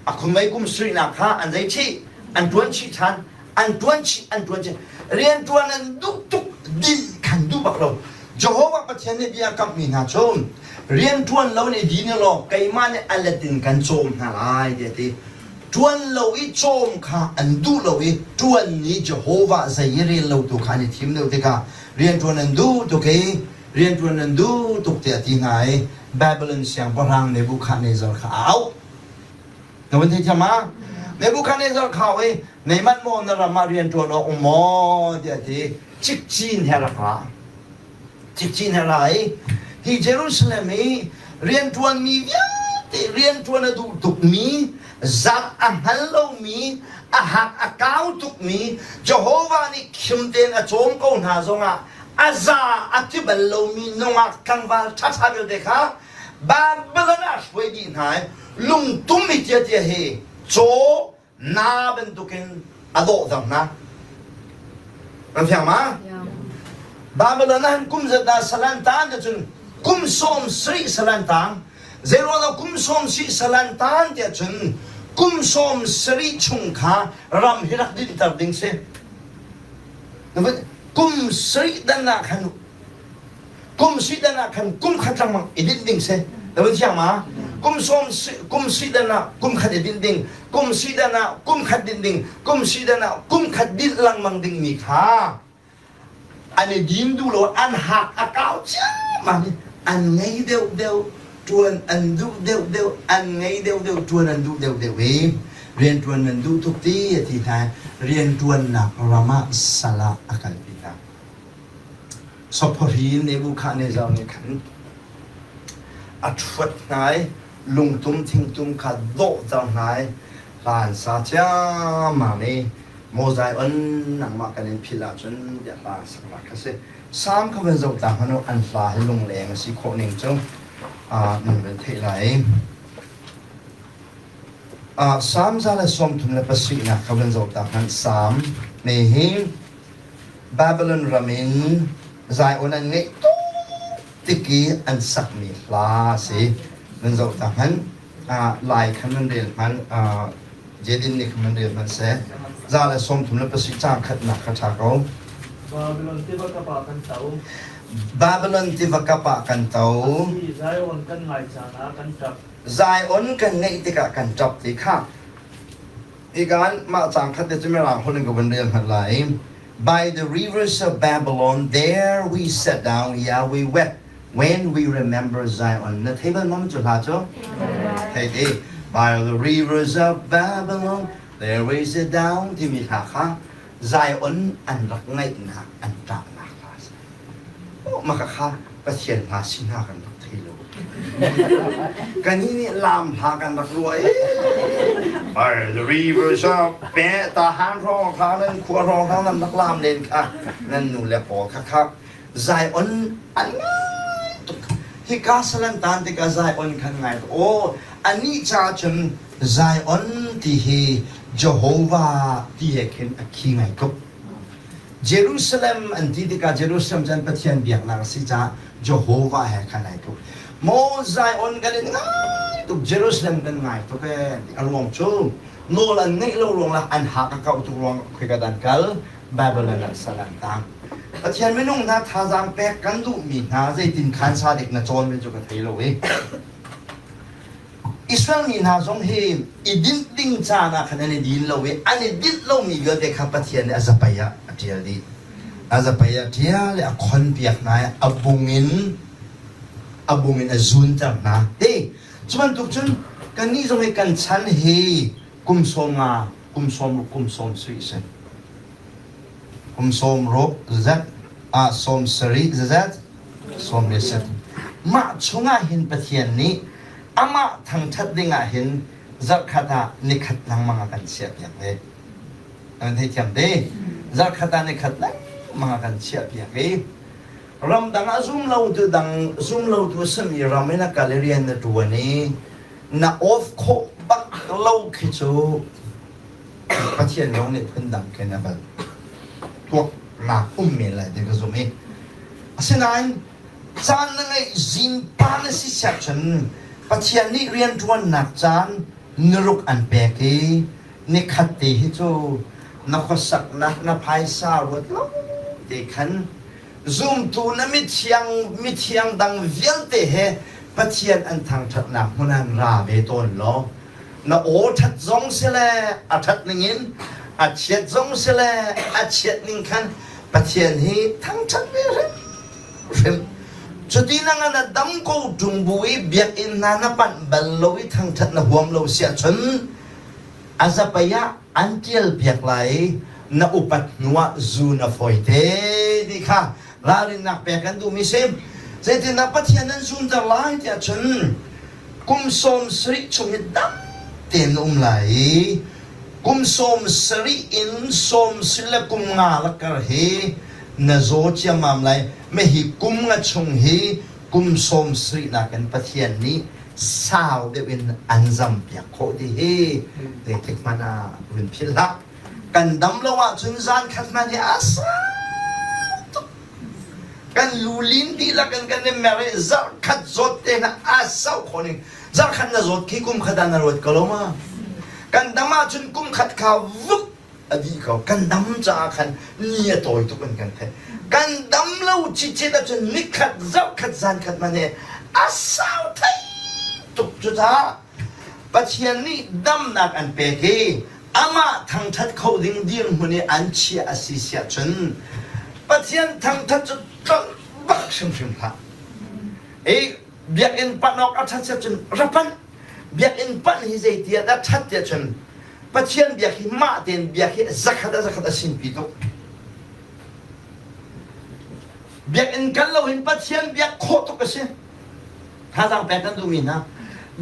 A khumei kum suihnak kha an zei chih an ṭuan chih ṭhan an ṭuan chih an ṭuan chih rian ṭuan an duh tuk dinh khan duh bak lo. Jehovah Pathian nih bia kamhmi hna cu rian ṭuan lo in i din law keimah nih a let in kan cawm hna lai tiah a ti. Ṭuan lo i cawm kha an duh lo i ṭuan i Jehovah zei i rel lo tu kha an i thim deuh tikah rianṭuan an duh tuk i rianṭuan an duh tuk tiah a ti hna i Babylon siangpahrang Nebuchadnezzar kha a auh. Na van theithiam ma? Nebuchadnezzar kha au i neimanh maw na ram ah rianṭuan awk um maw tiah a ti. Cikcin he rak ra. Cikcin he ra i hi Jerusalem i rianṭuanmi vialte rianṭuan a duh tukmi, zat a hngal lomi, a hak a kau tukmi, Jehovah nih khim tein a cawm ko hna zongah a za a ti bal lomi nungak tlangval ṭhaṭha vialte kha Babylon ah hruai dih hna i lungtum i tia hi caw na bantukin a dawhter hna. Nan fiang ma? Babylon ah kum zat dah salan tan ti cun kum 70 salan tang. Zeiruangah kum 70 salan tan tiah cun kum 70 chung kha ram hi rak dinter ding si. Kum sarih dan ah khan kum sidan ah khan kum khat lengmang i dinh ding si na vun thiang ma kum sawm kum sidan ah kum khat i dinh ding kum sidan ah kum khat dinh ding kum sidan ah kum khat dinh lengmang ding mi kha an i dim duh lo an hak a kau ciammam i an ngei deuh deuh ṭuan an duh deuh deuh an ngei deuh deuh ṭuan an duh deuh deuh i rianṭuan nan duh tuk ti a ti hna rianṭuannak ram ah sal ah a kalpi hna Sophorhi Nebuchadnezzar nih khan a ṭhuat hna i lungtum thingtum kha dawhter hna i hla an sa ciammam i Mosai-on nangmah kan in philh ahcun tiah hla an saknak kha si. Salm kha van zoh ta hmanh u, an hla hi lungleng a si khawh ning cu nan van theih lai. Salm 137nak kha van zoh ta hmanh. Salm ne hi Babylon ram in Zion an ngeih tuk tik i an sakmi hla a si. Nan zoh ta hmanh. Lai khan nan rel hmanh. Jedin nih khan rel hmanh seh. 137 caang khatnak kha ṭha ko. Babylon tiva kap ah kan to. Babylon tiva kap ah kan to. Asi, Zion kan ngai caan ah kan ṭap. Zion kan ngaih tikah kan ṭap ti kha. Ikan mah caang khat te cu mirang holh in ka vun rel hmanh lai. By the rivers of Babylon, there we sat down, yeah, we wept when we remember Zion. Na thei bal mam cu hla cu? Thei ti. By the rivers of Babylon, there we sit down timi hla kha Zion an rak ngaihnak an ṭahnak hla a si. Oh, maka kha Pathian hla si hna kan rak thei lo. Kannih nih lam hla kan rak ruah i By the rivers of pe ta han hrawng kha nan khua hrawng kha nan rak lam len kha nan nu le pawl kha kha Zion an ngai tuk. Hika salan tan tikah Zion khan ngai tuk. Aw, anih caah cun Zion ti hi Jehovah ti he khin a khi ngai tuk. Jerusalem an ti tikah Jerusalem cu an Pathian biaknak a si caah Jehovah he khan ai tluk. Maw Zion kan in ngai tuk, Jerusalem kan ngai tuk ee. A ruang cu nawl an ngeih lo ruang lah an hak a kauh tuk ruang khoika dan kal Babylon ah sal an tang. Pathian minung hna thazaang pek kan duhmi hna zeitin khan sa dik na cawn mi cu ka thei lo i Israel mi hna zong hi i dinh ding caan ah khan an i din lo i an i dinh lomi vialte kha Pathian nih a zapei ah a ṭial dih. A zapei ah ṭial i a khonpiak hna i a bung in a bung in a zunter hna. Hi cu bantuk cun kannih zong hi kan chan hi kum sawm nga, kum sawm ruk, kum sawm sarih a si. Kum sawm ruk zat ah sawm sarih zazat sawm le sarih. Mah chungah hin Pathian nih amah thangṭhat dingah hin zarhkhat ah nikhat lengmang a kan chiahpiak ve. Nan theithiam te? Zarhkhat ah nikhat lengmang a kan chiahpiak i ramdang ah zum lotu dang zum lotu simi ram in a kal i rian na ṭuan i na off khawh bak lo khi cu Pathian lawng nih phundang khin a van tuaknak um men lai ti ka zumh i asinain caan na ngeih zinpa na si siah cun Pathian nih rianṭuannak caan niruk an pek i nikhat te hi cu na khuasaknak na phaisa ruat lo te khan zumtu na mithiang mithiang dang vialte he Pathian an thangṭhatnak hmun ah ra ve tawn law na aw ṭhat zong si le a ṭhat ningin a chiat zong si le a chiat ning khan Pathian hi thangṭhat ve hrimhrim. Cuti na ngan a dam ko ṭung bu i biakinn hna na panh bal lo i thangṭhat na huam lo si ahcun a zapei ah an ṭial piak lai i na upat hnuah zu na fawi te ti kha ralrinnak pek kan duhmi si. Zeitindah Pathian nan zumter lai tiah cun kum 70 chung hi dam tein na um lai i kum 70 in sawm si le kum nga lakar hi na zaw ciammam lai. Mah kum nga chung hi kum 70 nakin Pathian nih sau deuh in an zampiak khawh ti hi zeitik hmanh ah run philh hlah. Kan dam lo ahcun zan khat hmanh hi a sau tuk. Kan lu lin dihlak in kan i mer i zarh khat zawt te hna a sau khawh ning. Zarh khat na zawt khi kum khat ah na ruat ko lo ma? Kan dam ahcun kum khat kha vuk a dih ko. Kan dam caah khan ni a tawi tuk in kan theih. Kan dam lo cicet ahcun nikhat zarh khat zan khat hmanh hi a sau thei tuk. Cucaah Pathian nih damnak an pek i amah thangṭhat kho ding dirhmun i an chiah a si siah cun Pathian thangṭhat cu tlolh bak hrimhrim hlah. I biakinn panh awk a ṭhat siah cun ra panh. Biakinn panh hi zeiti ah dah ṭhat tiah cun Pathian biak hi mah tein biak hi zakhat a zakhat a sinpi tuk. Biakinn kal lo hin Pathian biak khawh tuk a si. Thazaang pek kan duhmi hna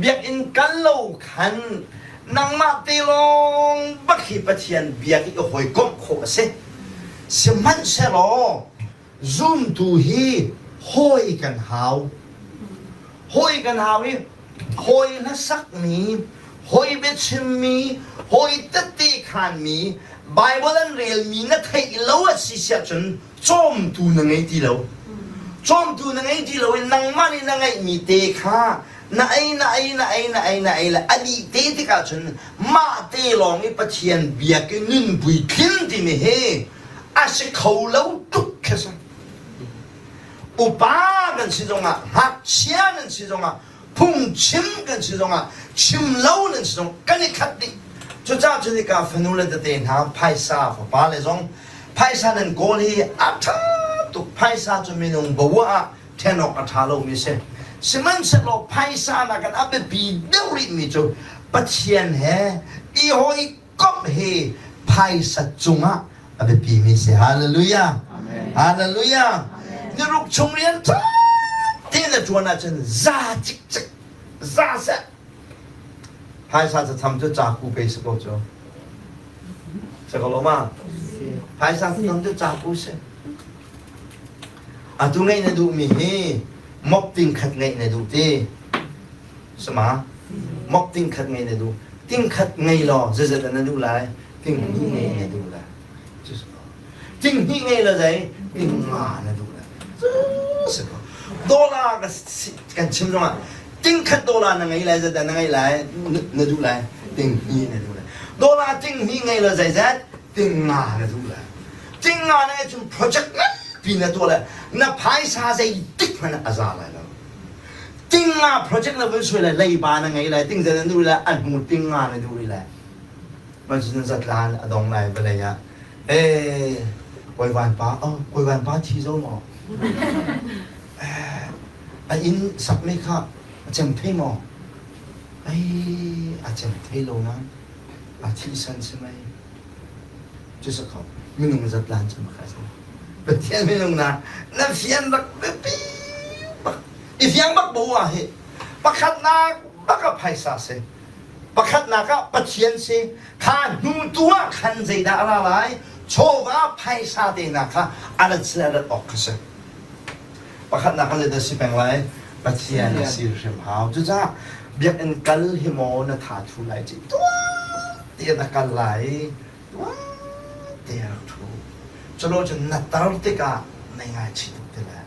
biakinn kal lo khan nangmah te lawng bak hi Pathian biak i hawikomh khawh a si. Sihmanhsehlaw zumtu hi hawi kan hau. Hawi kan hau i hawi hlasakmi, hawi biachimmi, hawi tette khanmi, Bible an relmi na theih lo a si siah cun cawmtu na ngei ti lo. Cawmtu na ngei ti lo i nangmah nih na ngeihmi te kha Na ei na ei na ei na ei na ei le a dih te tikah cun mah te lawng i Pathian biak i nun puitlin timi hi a si kho lo tuk khi si. Upa kan si zongah, ngakchia nan si zongah, phungchim kan si zongah, chim lo nan si zong kan i khat dih. Cucaah cun hika fanu le tete hna phaisa fapa le zong phaisa nan kawl hi a ṭha tuk. Phaisa cu minung bo ah ṭhen awk a ṭha lomi si. Sihmanhsehlaw phaisa nakin a biapi deuh rihmi cu Pathian he i hawikomh hi phaisa cungah a biapimi si. Hallelujah. Hallelujah. Niruk chung rian ṭha tein na ṭuan ahcun za cikcek za seh. Phaisa catham cu caku pe si ko cu. Si ko lo ma? Phaisa catham cu caku si. Atu ngeih na duhmi hi mok ting khat ngeih na duh ti. Sama? Mok ting khat ngeih na duh. Ting khat ngei law zeizat na duh lai? Ting hnih ngei na duh lai. Ting hnih ngei law zei? Ting nga na duh lai. Si ko. Dollar kan chim zongah ting khat dollar na ngei lai zeizat na ngei lai? Na duh lai? Ting hnih na duh lai. Dollar ting hnih ngei law zeizat? Ting nga na duh lai. Ting nga na cun project nganpi na tuah lai. Na phaisa zeitik hmanh a za lai lo. Ting nga project na vun suai lai, leiba na ngei lai, ting zan na duh lai, a hnu ting nga na duh rih lai. Macun zatlan a dong lai vawlei ah. Eh, kawi van pa, oh, kawi van pa thi zo maw? Eh, a inn sakmi kha a cem thei maw? Ei, a cem thei lo na. A thi san si mei. Cu si kho. Minung zatlan cu maka si. Pathian minung na na fian rak biapi bak. I fiang bak bo ah hi. Pakhatnak bak ah phaisa si. Pakhatnak ah Pathian si. Kha hnu tu ah khan zeidah a ra lai? Chawva phaisa te hna kha a rat sila rat awk kha si. Pakhatnak ah zeidah si peng lai? Pathian a si hrim hau. Cucaah biakinn kal hi maw na tha thu lai ci tuah te na kal lai tuah te rak thu. Culo cun na tar tikah nai ngaichih tuk ti lai.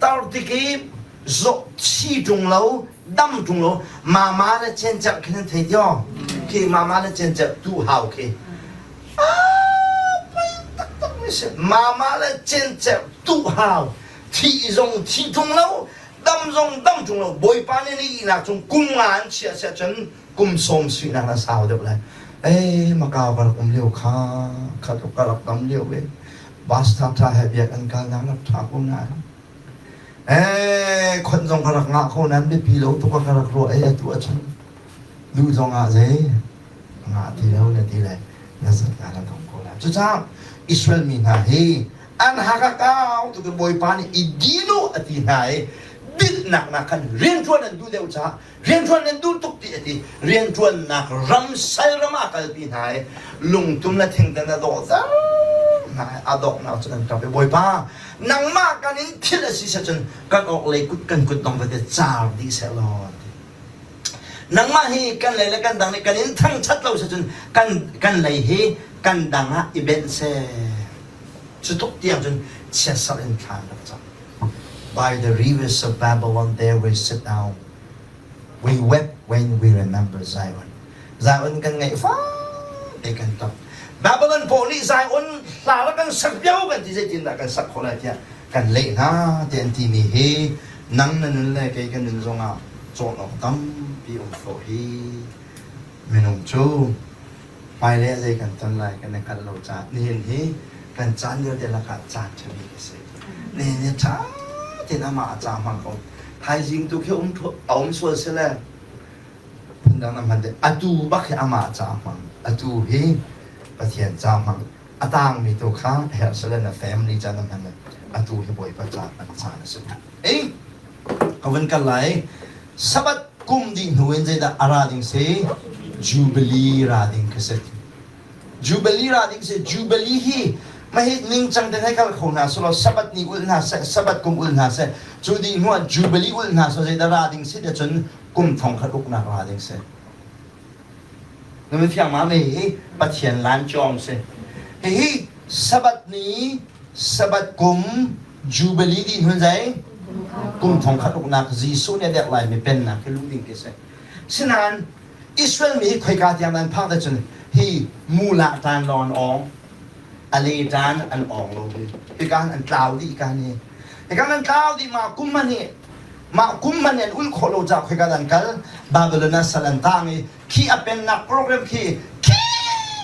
Tar tik i zawh thi ṭung lo dam ṭung lo mama le cencerh khi nan thei tio khi mama le cencerh tu hau khi poi taktak mi si mama le cencerh tu hau thi zong thi ṭung lo dam zong dam ṭung lo bawipa nih ni ihnak cung kum nga an chiah siah cun kum sawm suinak na sau deuh lai eh makau ka rak um lio kha kha ka rak dam lio ve bus tha tha he biak an kal nak rak tha ko na Eh, khon zong ka rak ngah ko nan biapi lo tuk ka rak ruah ei atu achun duh zong ah zei ngah ti lo na ti le na zat na la dong ko la cucaah Israel mi hna hi an hak a kau tuk Bawipa nih i dinu a ti hna i dinnak nak khan rianṭuan an duh deuh caah rianṭuan nan duh tuk ti a ti rianṭuannak ram sal ram ah kalpi hna i lungtum le thingtan a dawh zar hna i a dawhnak cu kan ṭap i Bawipa nangmah kan in thil a si cun kan awk lei kut kan kut dong vate car dih seh law ti nangmah hi kan lei le kan dang nih kan in thangṭhat lo si cun kan kan lei hi kan dang ah i benh seh cu tuk tiang cun chiatserh in thlan rak cang By the rivers of Babylon there we sit down. We wept when we remember Zion. Zion kan ngaih fate kan tap. Babylon pawl nih Zion hla la kan sak lio kan ti zeitindah kan sak khawh lai tiah kan leh hna ti an timi hi nang na nun le kei kan nun zongah cawn awk tampi um khawh hi minung cu hmailei ah zei kan ton lai kan i hngalh lo caah nihin hi kan caan vialte lakah caan ṭha bik a si. Nihin hi ṭha tein amah a ca hmang ko. Thaizing tu khi um a um sual si le phundang na hman te atu bak hi amah ca hmang atu hi Pathian ca hmang a tangmi tu kha herh sile na family ca na hman atu hi Bawipa ca hman caan a si. Ei ka vun kal lai Sabbath kum dih hnu in zeidah a ra ding si? Jubilee ra ding kha si. Jubilee ra ding si. Jubilee hi mahi ningcang te hei kal kho hna selaw Sabbath ni ul hna seh, Sabbath kum ul hna seh, cu dih hnu ah Jubilee ul hna seh zeidah ra ding si ti cun kum thong khat uknak ra ding si. Na min fiang ma hi Pathian lan cawng si. Hihi Sabbath ni, Sabbath kum, Jubilee dih hnu zei? Kum 1000 uknak Jesuh nih a derh laimi pennak hi luh ding khi si. Sinain Israel mi hi khoika tiang nan phak te cun hi mula tan lawng an awng, a le tan an awng lo hi. Hika an tlau dih ka ni. Hika an tlau dih mah kum man hi mah kum man an ul khawh lo ca khoika an kal Babylon ah sal an tang i khi a pennak program khi khi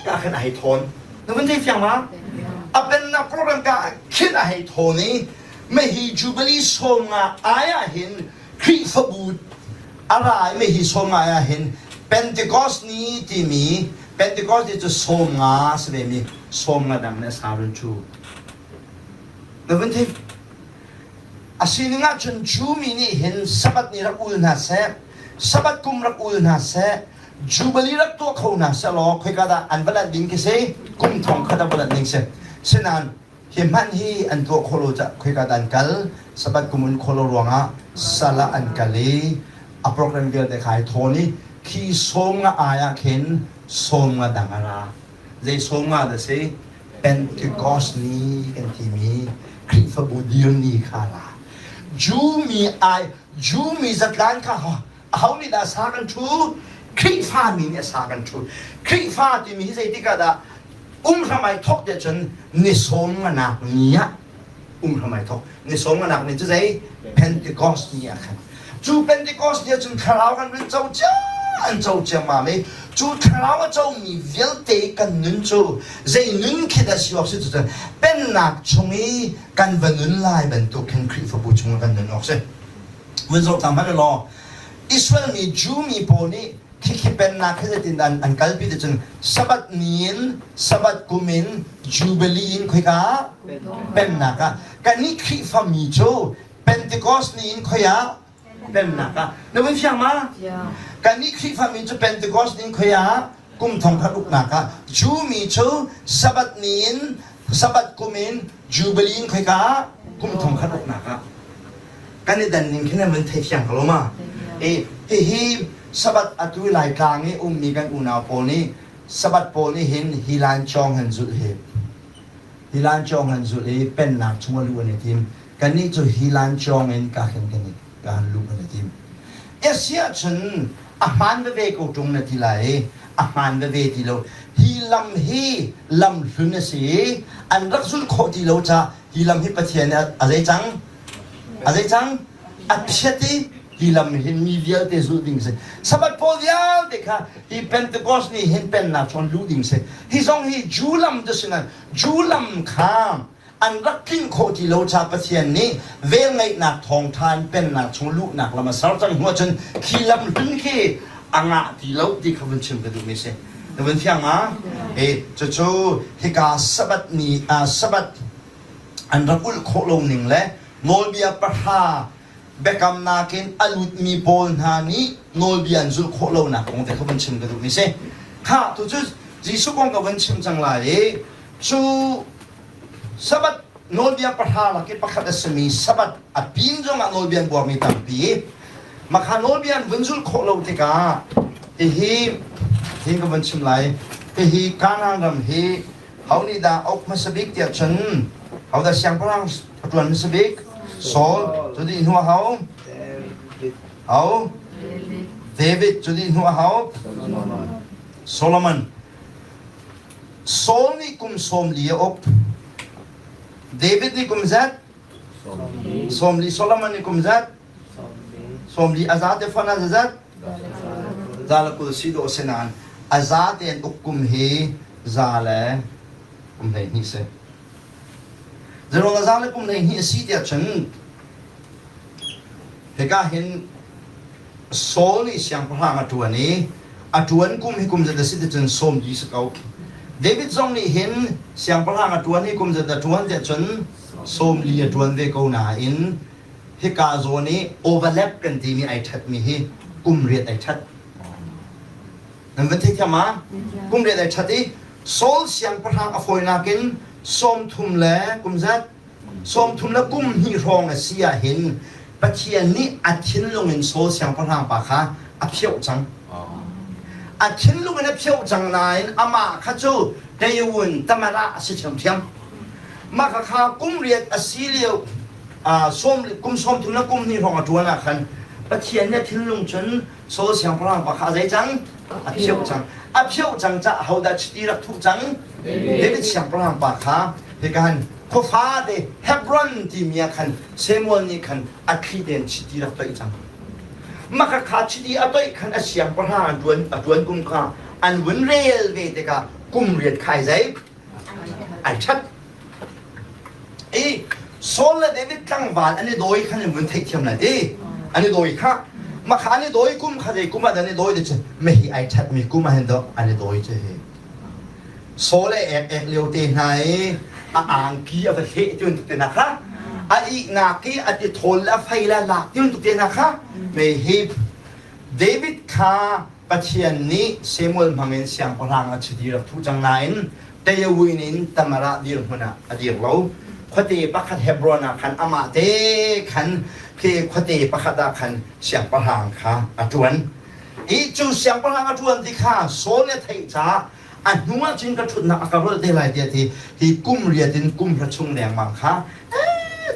ka khin a hei thawn. Na vun thei fiang ma? A pennak program ka khin a hei thawn i Mehi Jubilee 50 ai ah hin Khrihfabu a ra i mehi 50 ah hin Pentecost ni timi Pentecost ni cu 50 a si ve mi 50 dang nih a sa run cu. Na vun thei a sining ahcun Jew mi nih hin Sabbath ni rak ul hna seh, Sabbath kum rak ul hna seh, Jubilee rak tuah kho hna seh law khoika dah an va lanh ding khi si kum 1000 a va lanh ding si. Sinain Hi hmanh hi an tuah khawh lo caah khoika dah an kal? Sabbath kum un khawh lo ruangah sal ah an kal i a program vialte kha ai thawn i khi 50 ai ah khin 50 dang a ra. Zei 50 dah si? Pentecost ni kan timi Khrihfabu dir ni kha ra. Jew mi ai Jew mi zatlan kha aho nih dah sa kan ṭhu? Khrihfa mi nih a sa kan ṭhu. Khrihfa timi hi zeitik ah dah umhram ai thawk tiah cun ni 50nak ni ah umhram ai thawk. Ni 50nak ni cu zei? Pentecost ni ah khan. Cu Pentecost ni ah cun thlarau kan run co cia an co ciammam i cu thlarau a comi vialte kan nun cu zei nun khi dah si awk si cu pennak chung i kan va nun lai bantuk khin Khrihfabu chung ah kan nun awk si. Vun zoh cang hmanh law Israel mi Jew mi pawl nih khikhi pennak khi zeitin an, an kalpi ti cun Sabbath ni in Sabbath kum in Jubilee in khoika pennak ah kannih Khrihfa mi cu Pentecost ni in khoi ah pennak ah na vun fiang ma kannih Khrihfa mi cu Pentecost ni in khoi ah kum 1000 uknak ah Jew mi cu Sabbath ni in Sabbath kum in Jubilee in khoika kum 1000 uknak ah kan i dan ning khi nan vun thei fiang ko lo ma i hihi Sabbath atu Laitlang i ummi kan unau pawl nih Sabbath pawl nih hin hi lancawng han zulh hi hi lancawng han zulh i pennak chung a luh an i tim kannih cu hi lancawng in ka khin kan i ka han luh an i tim asi ahcun a hmaan veve ko ṭung na ti lai i a hmaan veve ti lo hi lam hi lam hlun a si i an rak zulh khawh ti lo ca hi lam hi Pathian nih a zei cang A zei cang? A phiat i hi lam hin mi vialte zulh ding si. Sabbath pawl vialte kha hi Pentecost ni hin pennak chuan luh ding si. Hi zong hi Jew lam cu si nain Jew lam kha an rak tlinh khawh ti lo ca Pathian nih velngeihnak thawngṭha in pennak chung luhnak lam a ser cang hnu ahcun khi lam hlun khi a ngah ti lo ti kha vun chim ka duhmi si. Na vun fiang ma? E, cucu hika Sabbath ni, Sabbath an rak ulh khawh lo ning le nawlbia pahra biakamnak in a lutmi pawl hna nih nawlbia an zulh khawh lonak kong te kha vun chim ka duhmi si. Kha tu cu Jesuh kong ka vun chim cang lai i cu Sabbath nawlbia pahra lak i pakhat a simi Sabbath a pin zongah nawlbia an buarmi tampi makha nawlbia an vun zulh khawh lo tikah hihi hin ka vun chim lai hihi Kanaan ram hi Ho nih dah uk hmasa bik tiah cun hodah siangpahrang a ṭuan hmasa bik? Saul. Cu dih hnu ah ho? Ho? David. Cu dih hnu ah ho? Solomon. Saul nih kum 40 a uk. David nih kum zat? 40. Solomon nih kum zat? 40. A zate fon a zat? 120 si dawh si nain a za tein uk kum hi 122 si. Zeruang a 122 a si tiah cun hika hin Saul nih siangpahrang a ṭuan i a ṭuan kum hi kum zat a si ti cun 40 si ko. David zong nih hin siangpahrang a ṭuan hi kum zat a ṭuan tiah cun 40 a ṭuan ve ko nain hika zawn i overlap kan timi ai ṭhatmi hi kum riat ai ṭhat. Nan van theithiam ma? Kum riat ai ṭhat i Saul siangpahrang a fawinak in 30 le kum zat 30 le kum hnih hrawng a si ah hin Pathian nih a thinlung in Saul siangpahrang pa kha a phioh cang. A thinlung in a phioh cang nain amah kha cu Tayawun Tamara a si ṭhiamṭhiam. Mah kha kum riat a si lio. Sawm kum 30 le kum hnih hrawng a ṭuan ah khan Pathian nih a thinlung cun Saul siangpahrang pa kha a zei cang? A phioh cang. A phioh cang caah hodah chiti rak thuh cang? David siangpahrang pa kha hika han khuafa te Hebron timi ah khan Samuel nih khan a thli tein chiti rak toih cang. Maka kha chiti a toih khan a siangpahrang a ṭuan a ṭuan kum kha an vun rel ve tikah kum riat khai zei ai ṭhat. I Saul le David tlangval an i dawi khan in vun theihthiam lai ti. An i dawi kha. Mah kha an i dawi kum kha zei kum ah dah an i dawi ti cu mehi ai ṭhatmi kum ah hin dawh an i dawi cu hi. Saul le ek ek lio te hna i a angki a va hleh ti tuk te hna kha. A ihnak i a ti thawl le a fei le a lak ti tuk te hna kha. Mei hi David kha Pathian nih Samuel hmangin siangpahrang a chiti rak thuh cang nain Tayawin in Tamar ah dirhmun ah a dir lo. Khuate pakhat Hebron ah khan amah te khan khi khuate pakhat ah khan siangpahrang kha a ṭuan. I cu siangpahrang a ṭuan ti kha Saul nih a theih caah a hnu ah cun ka ṭhutnak a ka rolh te lai tiah ti hi kum riat in kum hra chung lengmang kha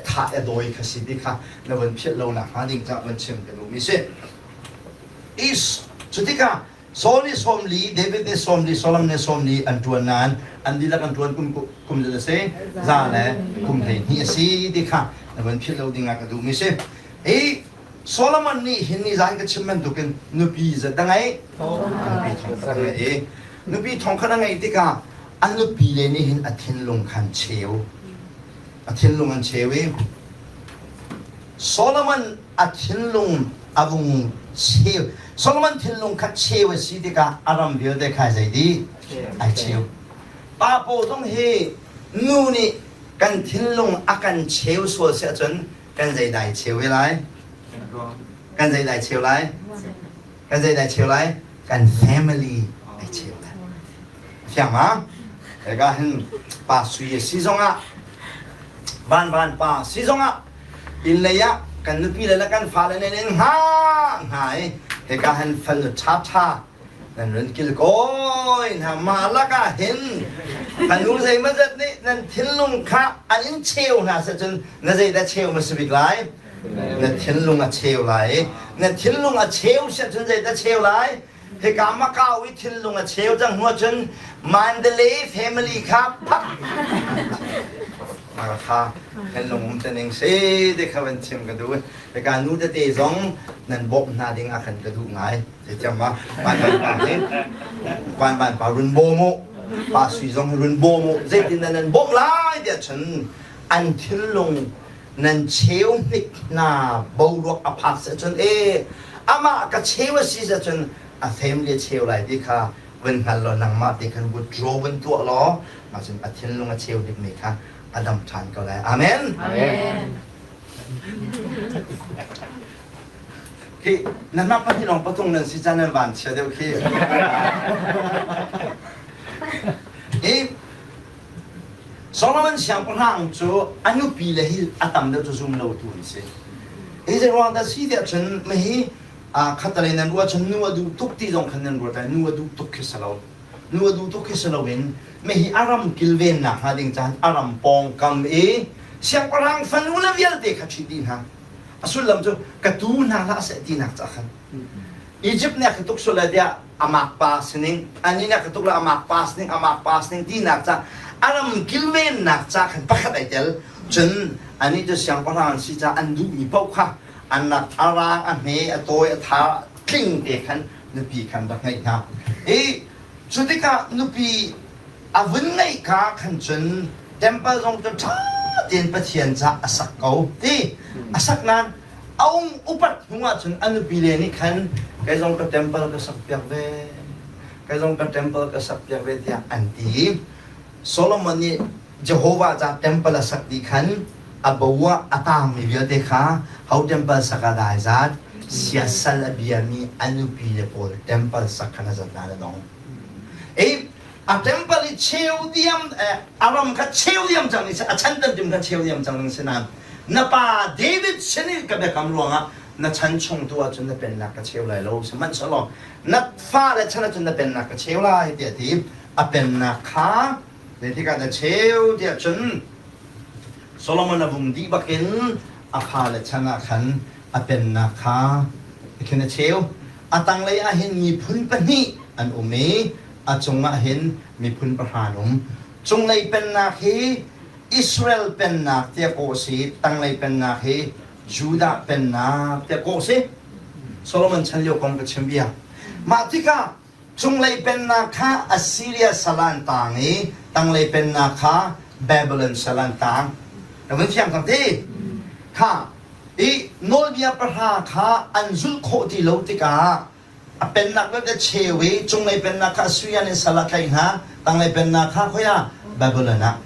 thah a dawi kha si ti kha na von philh lo nak hnga ding caah von chim ka duhmi si. Is cu tikah Saul nih 40, David nih 40, Solomon nih 40 an ṭuan nain an dihlak an ṭuan kum kum zat a si za le kum 12 a si ti kha na von philh lo ding ah ka duhmi si. Hi Solomon nih hin ni zan ka chim bantukin nupi zat a ngeih nupi thong khat a ngeih i nupi thong khat a ngeih tikah a nupi le nih hin a thinlung khan cheu a thinlung an cheu i Solomon a thinlung a vung cheu. Solomon thinlung kha cheu a si tikah a ram vialte kha zei dih? Ai cheu. Pa pawl zong hi nu nih kan thinlung a kan cheu sual si ahcun kan zei dai cheu ve lai? Kan zei dai cheu lai? Kan zei dai cheu lai? Kan family ai cheu lai. Fiang ma? Hika hin pa sui a si zongah van van pa si zongah inn lei ah kan nupi le kan fale nih in hnga hna i hika hin fanu ṭhaṭha nan run kilkawi hna mah lakah hin fanu zeimawzat nih nan thinlung kha an in cheu hna seh cun na zeidah cheu ma si bik lai na thinlung a cheu lai i na thinlung a cheu seh cun zeidah cheu lai Hika Macau i thinlung a cheu cang hnu ahcun Mandalay family kha phak kha kan lung um tening si te kha van chim ka duh. Hika nu tete zong nan bawmh hna ding ah khan ka duh ngai. Zeitiam ma van van pa hi van van pa run bawm u pa sui zong hi run bawm u zeitin dah nan bawmh lai tiah cun an thinlung nan cheu hnik hna boruak a phak seh cun e amah ka cheu a si seh cun a family a cheu lai ti kha vun hngal law nangmah te khan withdraw vun tuah law mah cun a thinlung a cheu hnikmi kha a dam ṭhan ko lai amen amen khi nan mah pahnih lawng patung nan si caan nan van chia deuh khi hi Solomon siangpahrang cu a nupi le hi a tam deuh cu zum lotu an si. Hi zei ruang dah si tiah cun hihi khattelei nan ruah cun nu a duh tuk ti zong khan nan ruat lai nu a duh tuk khi si lo. Nu a duh tuk khi si loin hihi a ram kilvennak hnga ding caan a ram pawngkam i siangpahrang fanu le vialte kha ṭhit dih hna. A sullam cu ka tu hna hlah seh tinak ca khan. Egypt nih a ka tuk sual lai tiah amak pa sining ani nih a ka tuk lai amak pa sining amak pa sining tinak ca a ram kilvennak ca khan pakhat ai tel cun ani cu siangpahrang an si caah an duhmi paoh kha an rak a rang a hme a tawi a tha tling te khan nupi khan rak ngeih hna i cu tikah nupi a vun ngeih ka khan cun temple zong cu ṭha tein Pathian ca a sak ko ti a sak nain A um upat hnu ahcun a nupi le nih khan kei zong ka temple ka sakpiak ve, kei zong ka temple ka sakpiak ve tiah an ti. Solomon nih Jehovah ca temple a sak dih khan a bo ah a tangmi vialte kha ho temple sak ah dah ai zat? Siasal a biami a nupi le pawl temple sak khan a zat hna le dong. I a temple i cheu diam a ram kha cheu diam cang ni a chan tantim kha cheu diam cang ning si nain na pa David sin i ka biakam ruangah na chan chung tu ahcun na pennak ka cheu lai lo sihmanhsehlaw na fale chan ahcun na pennak ka cheu lai tiah ti a pennak kha zeitik ah na cheu tiah cun Solomon a vung dih bakin. A fale chan ah khan a pennak kha khin a cheu. A tanglei ah hin miphun pahnih an um i a cungah hin miphun pahra an um. Cunglei pennak hi Israel pennak tiah kawh a si, tanglei pennak hi Judah pennak tiah kawh a si. Solomon chan lio kong ka chim bia. Mah tikah Cunglei pennak kha Assyria sal ah an taang i tanglei pennak kha Babylon sal ah an taang. Na vun fiang cang ti? Kha i nawlbia pahra kha an zulh khawh ti lo tikah a pennak vialte cheu i cunglei pennak kha Assyria nih sal ah tlaih hna, tanglei pennak kha khoi ah Babylon ah.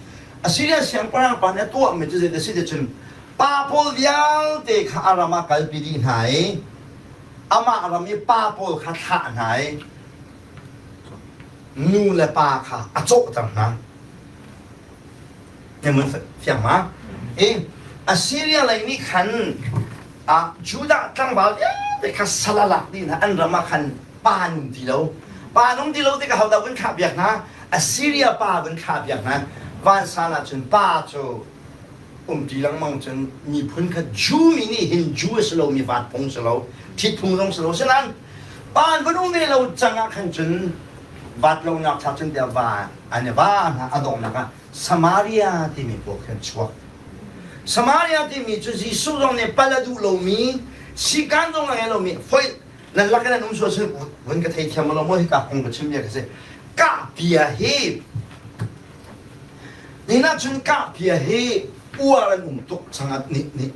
Assyria siangpahrang pa nih a tuahmi cu zei a si ti cun pa pawl vialte kha a ram ah kalpi dih hna i amah ram i pa pawl kha thlah hna i nu le pa kha a cawhter hna. Na mun fiang ma? I Assyria lei nih khan ah Judah tlangval vialte kha sal a lak dih hna an ram ah khan pa an um ti lo. Pa an um ti lo tikah hodah vun thlah piak hna? Assyria pa vun thlah piak hna. Vansan ah cun pa cu umṭi lengmang cun miphun kha Jew mi nih hin Jew a si lomi vaat phung si lo ṭhit phung zong si lo asinain pa an van um ve lo cang ah khan cun vaat lonak thla cun tiah va an i va hna a donghnak ah Samaria timi pawl khi an chuak. Samaria timi cu Jesuh zong nih pal a duh lomi sikan zong a ngei lomi foi nan lak in an um sual cun vun ka theithiam lo maw hika kong ka chim bia ka si kah bia hi Nihin ahcun kahpia hi uar an um tuk cang nih nih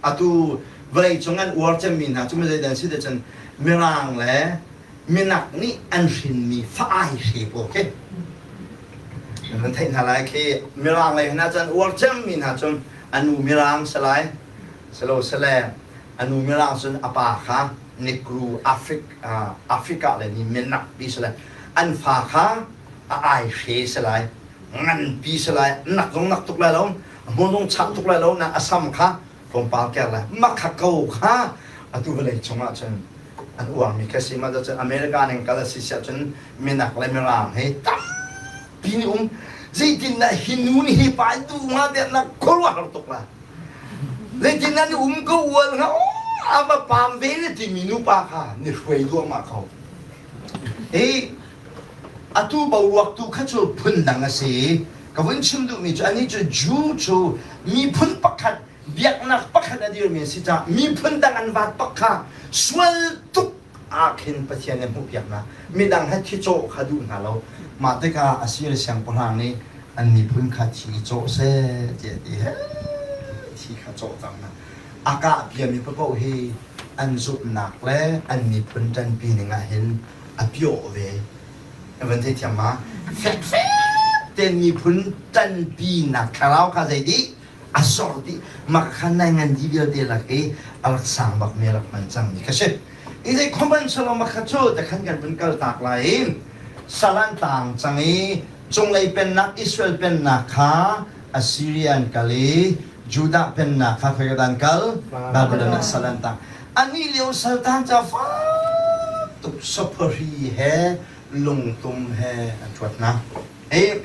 atu vawleicung an uar cemmi hna cu zeidah an si ti cun Mirang le Minak nih an hrinmi fa-ai hre pawl khi nan theih hna lai khi Mirang lei hna cun uar cemmi hna cun a nu Mirang si lai silo sile a nu Mirang cun a pa kha Negro Afrik Africa le nih Minak ti si lai an fa kha a ai hre si lai nganpi si lai nak zong nak tuk lai lo hmur zong chah tuk lai lo na a sam kha tlawmpal ker lai makha ko kha atu vawlei chungah cun an uarmi kha si ma cun America ning kal a si siah cun minak le mirang hi tampi nih um zeitin dah hi nu nih hi pa duh hnga tiah na khuaruahhar tuk la zeitin dah ni um ko ual hnga a va pam ve le timi nupa kha ni hruai duahmah ko hi Atu boruak tu kha cu phundang a si. Ka vun chim duhmi cu anih cu Jew cu miphun pakhat, biaknak pakhat a dirmi an si caah miphun dang an vaat bak kha sual tuk ah khin Pathian nih a hmuhpiak hna. Midang he thicawh kha duh hna lo. Mah tikah Assyria siangpahrang nih an miphun kha thi i cawh seh tiah a ti. He thi kha cawh cang hna. A kah biami paoh hi an zumhnak le an miphun ṭanpi ning ah hin a piawh ve. Na van theithiam ma? Fekfek tein miphun ṭanpinak thlarau kha zei dih a sor dih. Mah kha nai ngan di vialte lak i a rak sang bakmi a rak hman cangmi kha si. I zei khuaman salo ma kha cu takhan kan vun kal tak lai i salan tang cang i cunglei pennak Israel pennak kha Assyria an kal i Judah pennak kha khoika dah an kal? Babylon ah sal an tang. Anih lio saltan ca fak tuk sophari he lungtum he an ṭhuat hna. I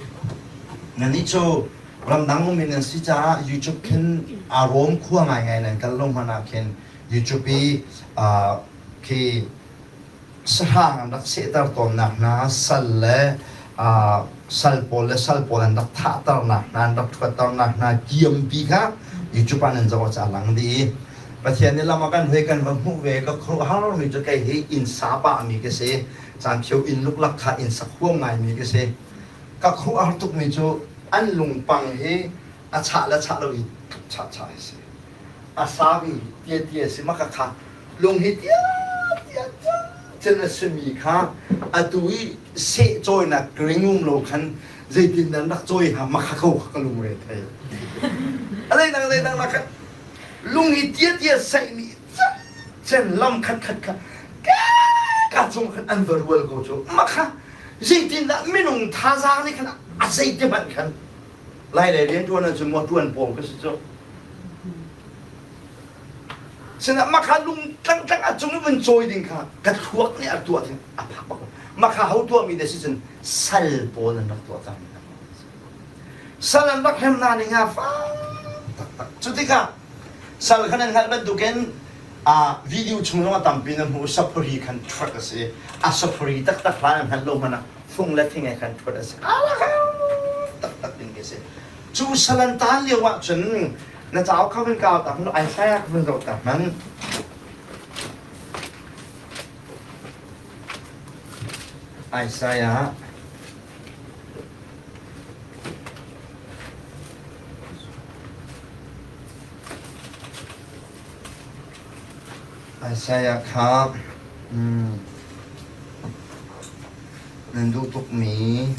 nannih cu ramdang ummi nan si caah YouTube khin aa rawm khua ngaingai nan kal lo hmanh ah khin YouTube i khi sahrang an rak sehter tawnnak hna sal le sal pawl le sal pawl an rak thahternak hna an rak ṭhuatternak hna kiampi kha YouTube ah nan zoh ah ca lang dih i Pathian nih lam a kan hui kan va hmuh ve ka khuaruahhar mi cu kei hi inn sa pah mi ka si caan phio inn luklak kha inn sak huam ngai mi ka si ka khuaruahhar tuk mi cu an lungpang hi a chah le chah lo i chah chah hi si a savi tia tia si maka kha lung hi tia tia cun a simi kha atu i seh cawinak ring um lo khan zeitin nan rak cawi hnga makha ko kha ka lungre thei a zeidang zeidang la khan lung hi tia tia saihmi cen lam khat khat kha ka cung khan an va rual ko cu makha zeitindah minung thazaang nih khan a zeiti hmanh khan lai le rian ṭuan ahcun maw ṭuan pawl ka si cu sinah makha lung tlangtlang a cung i vun cawi ding kha ka thluak nih a tuah ding a phak bak makha ho tuahmi de si cun sal pawl an rak tuah cang sal an rak hrem hna ning ah fak taktak cu tikah. Sal kha nan hngalh bantukin a video chung zong a tampi na hmu sapari khan ṭhuat a si. A sapari taktak hla nan hngalh lo hmanh ah fung le thing he khan ṭhuat a si. Taktak ding khi a si. Cu sal an taan lio ah cun na cauk kha vun kau ta hmanh Isaiah kha vun zoh ta hmanh. Isaiah Isaiah kha nan duh tukmi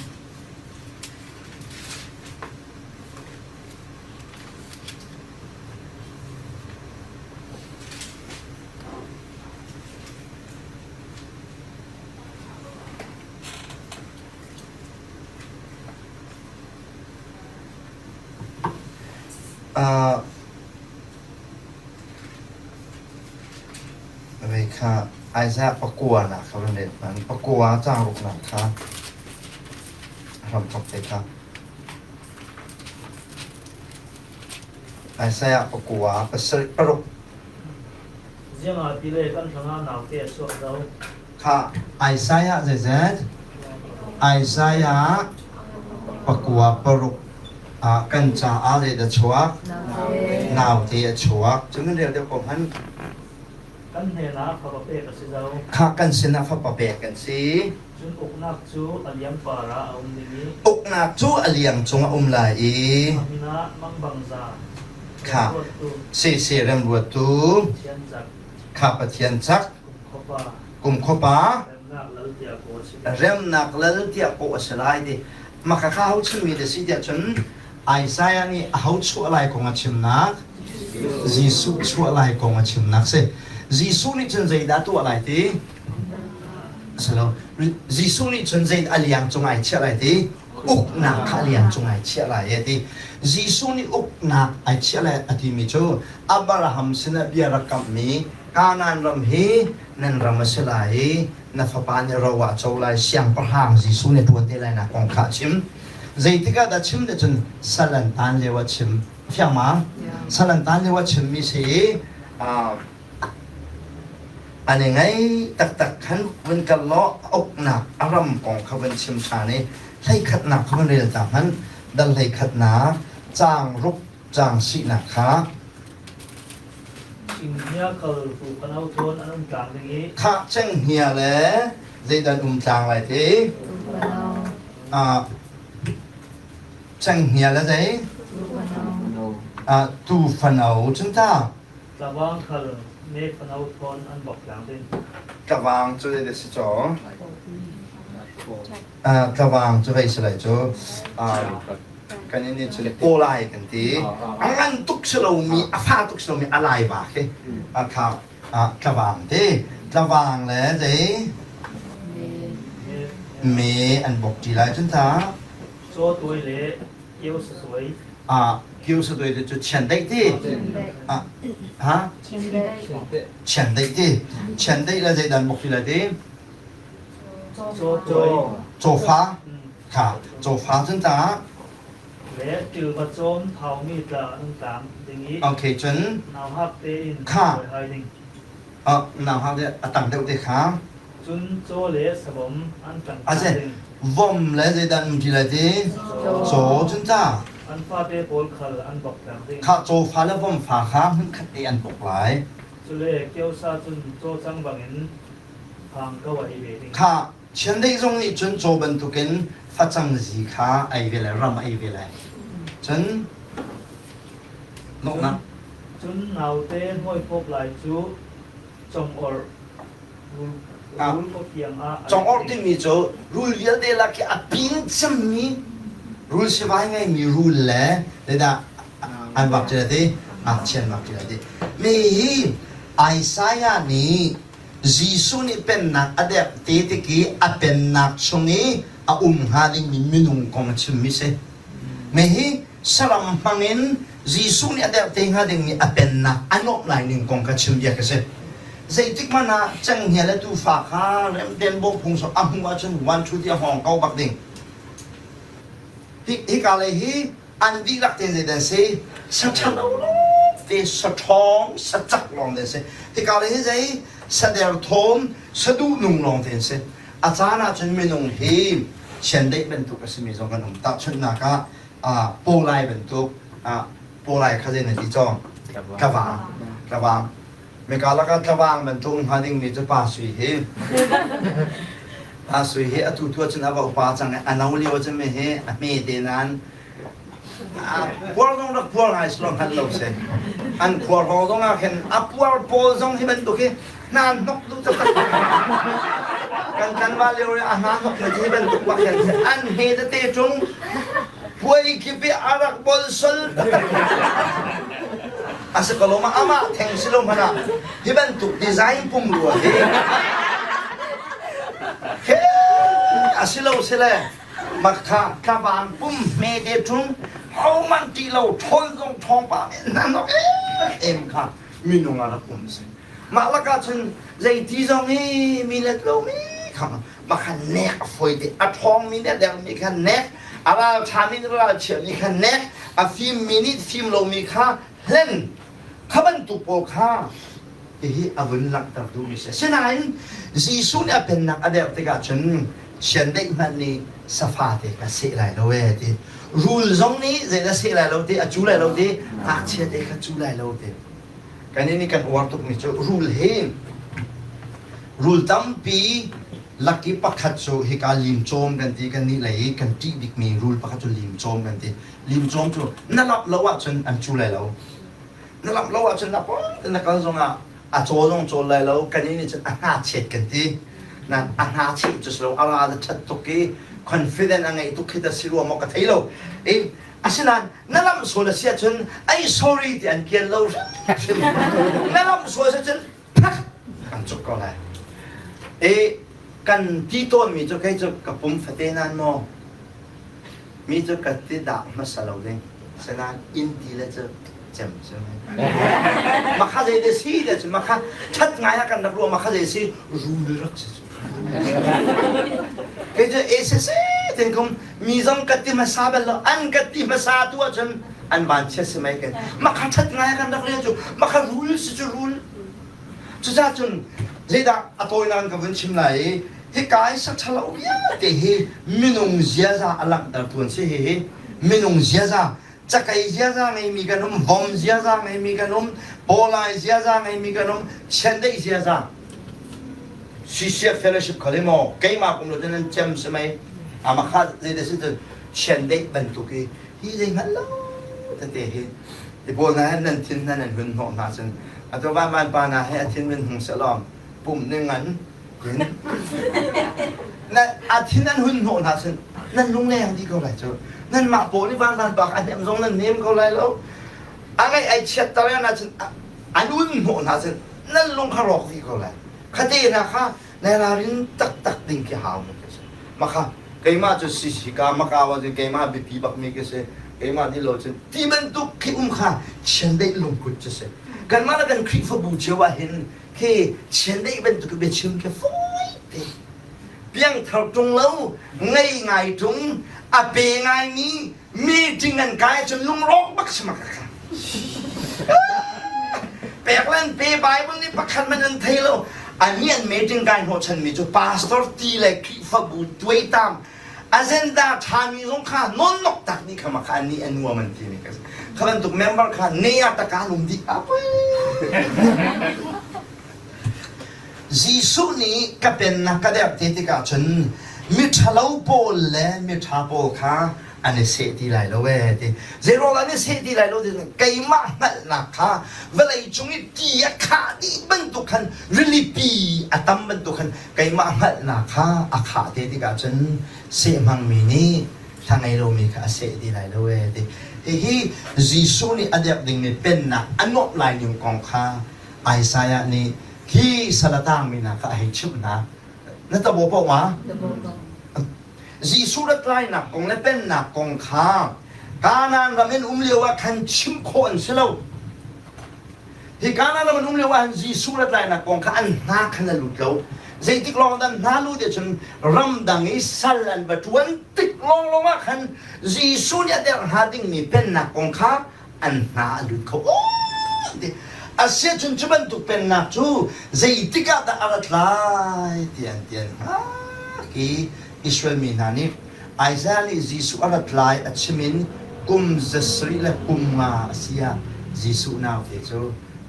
Vei kha Isaiah pakua nak kha van rel hmanh. Pakua caang ruknak kha hramthawk te kha. Isaiah pakua pasarih paruk. Ziangah tile kan hrangah naute a chuak lo. Kha Isaiah zeizat? Isaiah pakua paruk ah kan caah zeidah chuak? Naute a chuak. Cun nan rel deuh ko hmanh. Kan hnenah fapa pek a si zo. Kha kan sinah fapa pek kan si. Cun uknak cu a liang par ah a um ding i. Uknak cu a liang cung a um lai i. A min ah mangbangza. Kha si remruattu. Pathian cak. Kha Pathian cak. Kumkhuapa remnak lal tiah kawh a si lai ti. Maka kha ho chimmi da si tiah cun Isaiah nih a ho chuah lai kong a chimnak Jesuh chuah lai kong a chimnak si. Jesuh nih cun zeidah tuah lai ti? Salo. Jesuh nih cun zei a liang cung ai chiah lai ti? Uknak kha a liang cung ai chiah lai a ti. Jesuh nih uknak ai chiah lai a timi cu Abraham sinah bia rak kamhmi Kanaan ram hi nan ram a si lai i na fapa nih ro ah co lai siangpahrang Jesuh nih ṭuan te lai nak kong kha a chim. Zeitik ah dah chim ti cun sal an taan lio ah chim. Fiang ma? Sal an taan lio ah chimmi si i an i ngei taktak khan vun kal law uknak a ram kong kha vun chim ṭhan i hleikhatnak kha vun rel ta hmanh dal hleikhatnak caang ruk caang sihnak kha Cenghngia kal tu kan au thawn an um tlang ding i. Khah cenghngia le zeidan um tlang lai ti? Ah, cenghngia le zei? Ah, tu fano cun ta. Tlawang khal me fano thawn an bok tlang ding. Tlawang cu zei si caw? Ah, tlawang cu vei si lai cu. Ah, kan in nih cun kawlai kan ti a ngan tuk si lomi a fa tuk si lomi a lai ba khi a kha tlavang ti tlavang le zei me an bok ṭi lai cun ta Caw tuai le kio satuai a kio satuai te cu chiandeih ti ha chiandeih ti chiandeih le zeidan bok ti lai ti Caw tuai cawfa Kha cawfa cun ta. Le tilva cawm thaumi tla an tlang ding i Okay cun nauhak tein kha hai ding. Uh, nauhak te a tang deuh te kha. Cun caw le savom an tlang Aze ding. vom le zeidah um ti lai ti? Caw cun ta. An fate pawl khal an bok tlang ding. Kha caw fa le vom fa kha hmun khat te an bok lai. Cule kiosa cun caw cang bangin phang ko a ei ve ding. Kha Chiandeih zong nih cun caw bantukin facang zi kha ei ve lai, ram a ei ve lai. Cun noknak. Cun naute hmuaipawp lai cu congorh rul kiang ah Congorh timi cu rul vialte lak i a pin cemmi rul sivai ngeimi rul le zeidah an bak ti ti ngakchia an bak ti ti mi hi Isaiah nih Jesuh nih pennak a derh te tik i a pennak chung i a um hnga dingmi minung kong a chimmi si. Mei hi saram hmangin Jesuh nih a derh te hnga dingmi a pennak a nuamh lai ning kong kha chim bia ka si. Zeitik hmanh ah cenghngia le tuufa kha remten bawhphung sok a hmuh ahcun one two ti a hngawng ko bak ding. Hi, hika lei hi an dihlak tein zeidah an si? Saṭha lo lawng. te saṭhawng sacak lawng te an si. Hika le hi zei saderthawm saduhnung lawng te an si. A caan ahcun minung hi chiandeih bantuk a simi zong kan um. Tahchunhnak ah pawlai bantuk pawlai kha zei na ti cawng? Tlavang. Tlavang. Mika lakah tlavang bantuk hnga dingmi cu Pa Sui hi. Pa Sui hi atu tu ahcun a va upa cang i a no lio cun mi hi a hme te nain puar zong rak puar ngai si lo hngalh lo si. An khuar hrawng zong ah khin a puar pawl zong hi bantuk hi hna hnok duh taktak. Kan tlanval lio i a hna hnok mi hi bantuk bak khin an hme tete ṭung puai kip i a rak bolsol taktak. A si ko lo ma amah theng si lo hmanh ah hi bantuk design pumrua hi he a si lo si le makha tlavang pum hme te ṭung hohmanh ṭih lo ṭhawn zong ṭhawng pa men hna nok em kha minung a rak um si mah lakah cun zeiti zong hi mi let lomi kha makha nek a fawi te a ṭhawngmi le dermi kha nek a ralṭhami nih ralchiami kha nek a fimmi nih fim lomi kha hlen kha bantuk pawl kha hihi a vun langhter duhmi si. Asinain Jesuh nih a pennak a derh tikah cun chiandeih hmanh nih safa te kha seh lai lo ee ti. Rul zong nih zeidah seh lai lo ti, a cu lai lo ti, ngakchia te kha cu lai lo ti. Kan nih kan uar tukmi cu rul hi rul tampi lak i pakhat cu hika limcawm kan ti kan nih lei i kan ṭih bikmi rul pakhat cu limcawm kan ti. Limcawm cu na lap lo ahcun an cu lai lo. Na lamh lo ahcun na pawng na kal zongah a caw zong cawl lai lo kan nih cun a hna chet kan ti nan a hna cheh cu si lo a ral a ṭhat tuk i confident a ngeih tuk khi ta si rua maw ka thei lo i asinain na lamh sual a si ahcun ai sorry ti an kian lo hrim na lamh sual si cun phak an cuk ko lai i kan ti tawnmi cu kei cu ka pum fate nan maw Mi cu ka ti dah hmasa lo ding. Sinain inn ti le cu cem cu. Makha zei te si te cu makha ṭhat ngai ah kan rak ruah makha zei si rul rak si cu. Kei cu ACC tin kum mi zong ka ti hmasa bal lo an ka ti hmasa tu ahcun an van chia si mai kan makha ṭhat ngai ah kan rak rel cu makha rul si cu rul. Cucaah cun zeidah a tawinak in ka vun chim lai i hika i saṭhalo vialte hi minung ziaza a langhtertu an si. Hihi minung ziaza, cakei ziaza ngeimi kan um, vom ziaza ngeimi kan um, pawlai ziaza ngeimi kan um, chiandeih ziaza. CCF Fellowship khal hi maw keimah kum lo cun nan cem si mei ama kha zeidah si cun chiandeih bantuk i hi zei hngal lo tete hi ti pawl hna he nan thin hna nan hun hnawh hna cun atu van van pa hna he a thin vun hung sehlaw pum ning ngan tin na a thin an hun hnawh hna cun nan lungleng dih ko lai cu nan mah pawl nih van van bak a hnem zong nan nem ko lai lo a ngaih ai chiat ter na cun an un hnawh hna cun nan lung kha rawk dih ko lai khate hna kha na ralrin taktak ding khi hau mi ka si makha keimah cu si si ka maka wa cu keimah biapi bak mi ka si keimah di lo cun ti bantuk khi um kha chiandeih lungput cu si kanmah le kan Khrihfabu cio ah hin khi chiandeih bantuk biachim khi fawi te piangthar ṭung lo ngei ngai ṭung a pe ngai mi meeting an kai cun lungrawk bak si mak kha pek le an pe Bible nih pakhat man an thei lo ani an meeting kai hnawhchan mi cu pastor ti le Khrihfabu tuaitam agenda ṭhami zong kha nonnok tak nih kha makha an nih a nuam an ti mi ka kha bantuk member kha ne ah taka lum dih a pui Jesuh nih ka pennak ka derh te tikah cun miṭhalo pawl le miṭha pawl kha an i seh ti lai lo ee ti. Zeiruang an i seh ti lai lo ti keimah hngalhnak kha vawlei cung i ti a khah dih bantuk khan rilipi a tam bantuk khan keimah hngalhnak kha a khah te tikah cun seh hmangmi nih thla ngei lomi kha a seh ti lai lo ee ti. Hihi Jesuh nih a derh dingmi pennak a nuamh lai ning kong kha Isaiah nih hi salatang mi hna kha a hei chimh hna. Na tabo paoh ma? Jesuh rat lainak kong le pennak kong kha Kanaan ram in um lio ah khan chim khawh an si lo. Hi Kanaan ram in um lio ah hin Jesuh rat lainak kong kha an hna khan a lut lo. Zeitik lawng dan hna lut cun ramdang i sal an va ṭuan tik lawnglawng ah khan Jesuh nih a derh hnga dingmi pennak kong kha an hna a lut kho. Ti asiahcun cu bantuk pennak cu zeitik ah dah a rat lai ti an ti an hngak i Israel mi hna nih Isaiah nih Jesuh a rat lai a chim in kum zasarih le kum nga a si ah Jesuh naute cu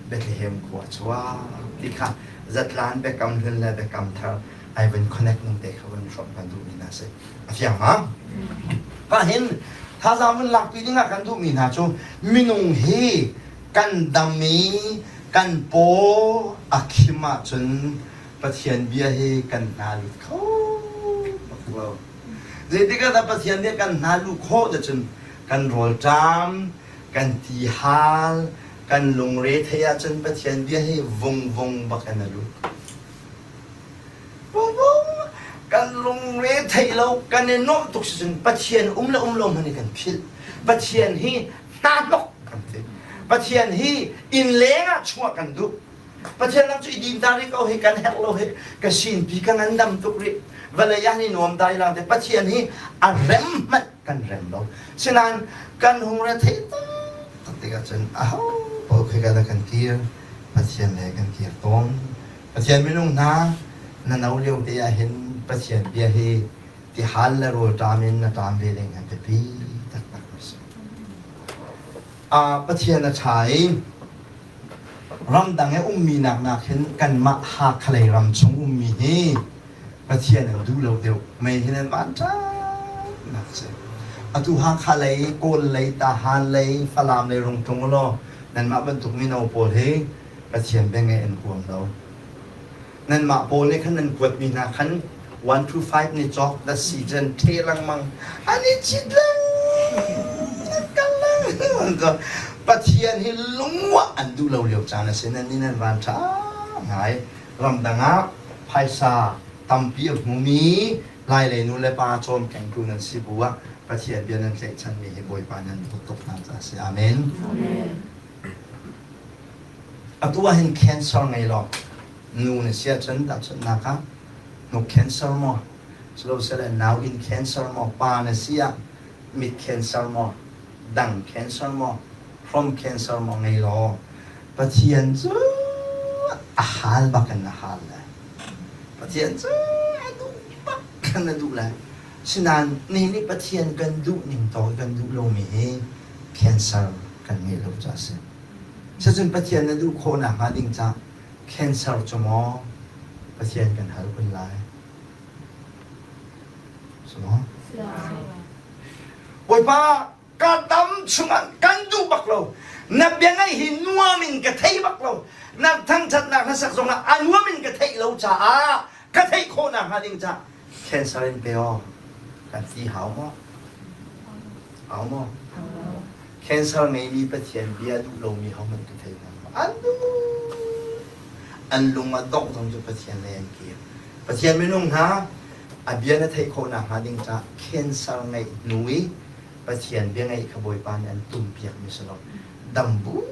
Bethlehem khua a chuak ti kha zatlan biakam hlun le biakam thar ai van connect ning te kha van hrawmh kan duhmi hna si. A fiang ma? Ka hin thazaang vun lakpi dingah kan duhmi hna cu minung hi kan dam i kan paw a khim ahcun Pathian bia hi kan hna lut kho bak lo. Zeitik ah dah Pathian nih kan hna luh khawh cun kan rawlṭam, kan tihal, kan lungre thei ahcun Pathian bia hi vungvung bak in a lut. Vungvung kan lungre thei lo, kan i nuamh tuk si cun Pathian um le um lo hmanh hi kan philh. Pathian hi hna hnok kan ti. Pathian hi inn leng ah chuah kan duh. Pathian lam cu i din ta rih ko hi kan herh lo hi ka sinpi ka ngandam tuk rih vawlei ah ni nuam dai lang te Pathian hi a rem hmanh kan rem lo sinain kan hung re thei tak tikah cun aho paoh khi kan kan kir Pathian le kan kir tawn Pathian minung hna na no lio te ah hin Pathian bia hi ti hal le rawl ṭam in na ṭam ve ding an biapi taktak a si. Pathian a ṭha i ramdang i ummi naknak hin kanmah Hakha lei ram chung ummi hi Pathian an duh lo deuh. Mei hin an van ṭhatnak si. Atu Hakha lei, Kawl lei, Tahan lei, Falam lei rung tlung ulaw nanmah bantuk mino pawl hi Pathian bia ngaih an huam lo. Nanmah pawl nih khan nan kuatmi hna khan 1 to 5 ni cawk the season ṭhe lengmang an i cit lengmang Pathian hi lungwah an duh lo lio caan a si nan nih nan van ṭha ngai ramdang ah phaisa tampi a hmumi Lai lei nu le pa cawm kengtu nan si bu ah Pathian bia nan tlaihchanmi hi Bawipa nan dawt tuk hna caah a si. Amen. Amen. Atu ah hin cancer ngei law nu na si ahcun tahchunhnak ah hnuk cancer maw silosile nauinn cancer maw pa na si ah mit cancer maw dang cancer maw hrom cancer maw ngei law Pathian cu a hal bak in a hal lai. Pathian cu a duh bak khan a duh lai. Sinain ni nih Pathian kan duh ning tawk kan duh lomi hi cancer kan ngeih lo caah a si. Cucun Pathian na duh khawh nakhnga ding cah cancer cu maw Pathian kan hal kun lai? Si maw? Bawipa, ka dam chungah kan duh bak lo. Na bia ngaih hi nuam in ka thei bak lo. Na thangṭhatnak na sak zongah a nuam in ka theih lo caah ka theih khawh nakhnga ding cah cancer in pe aw. Kan ti hau maw? Hau maw? Cancer ngeimi Pathian bia duh lomi hohmanh ka thei hna lo. An duh. An lung a dongh zong cu Pathian lei an kir. Pathian minung hna a bia na theih khawh nakhnga ding caah cancer ngeih hnu i Pathian bia ngeih kha Bawipa nih an tumpiakmi si lo. Dam bu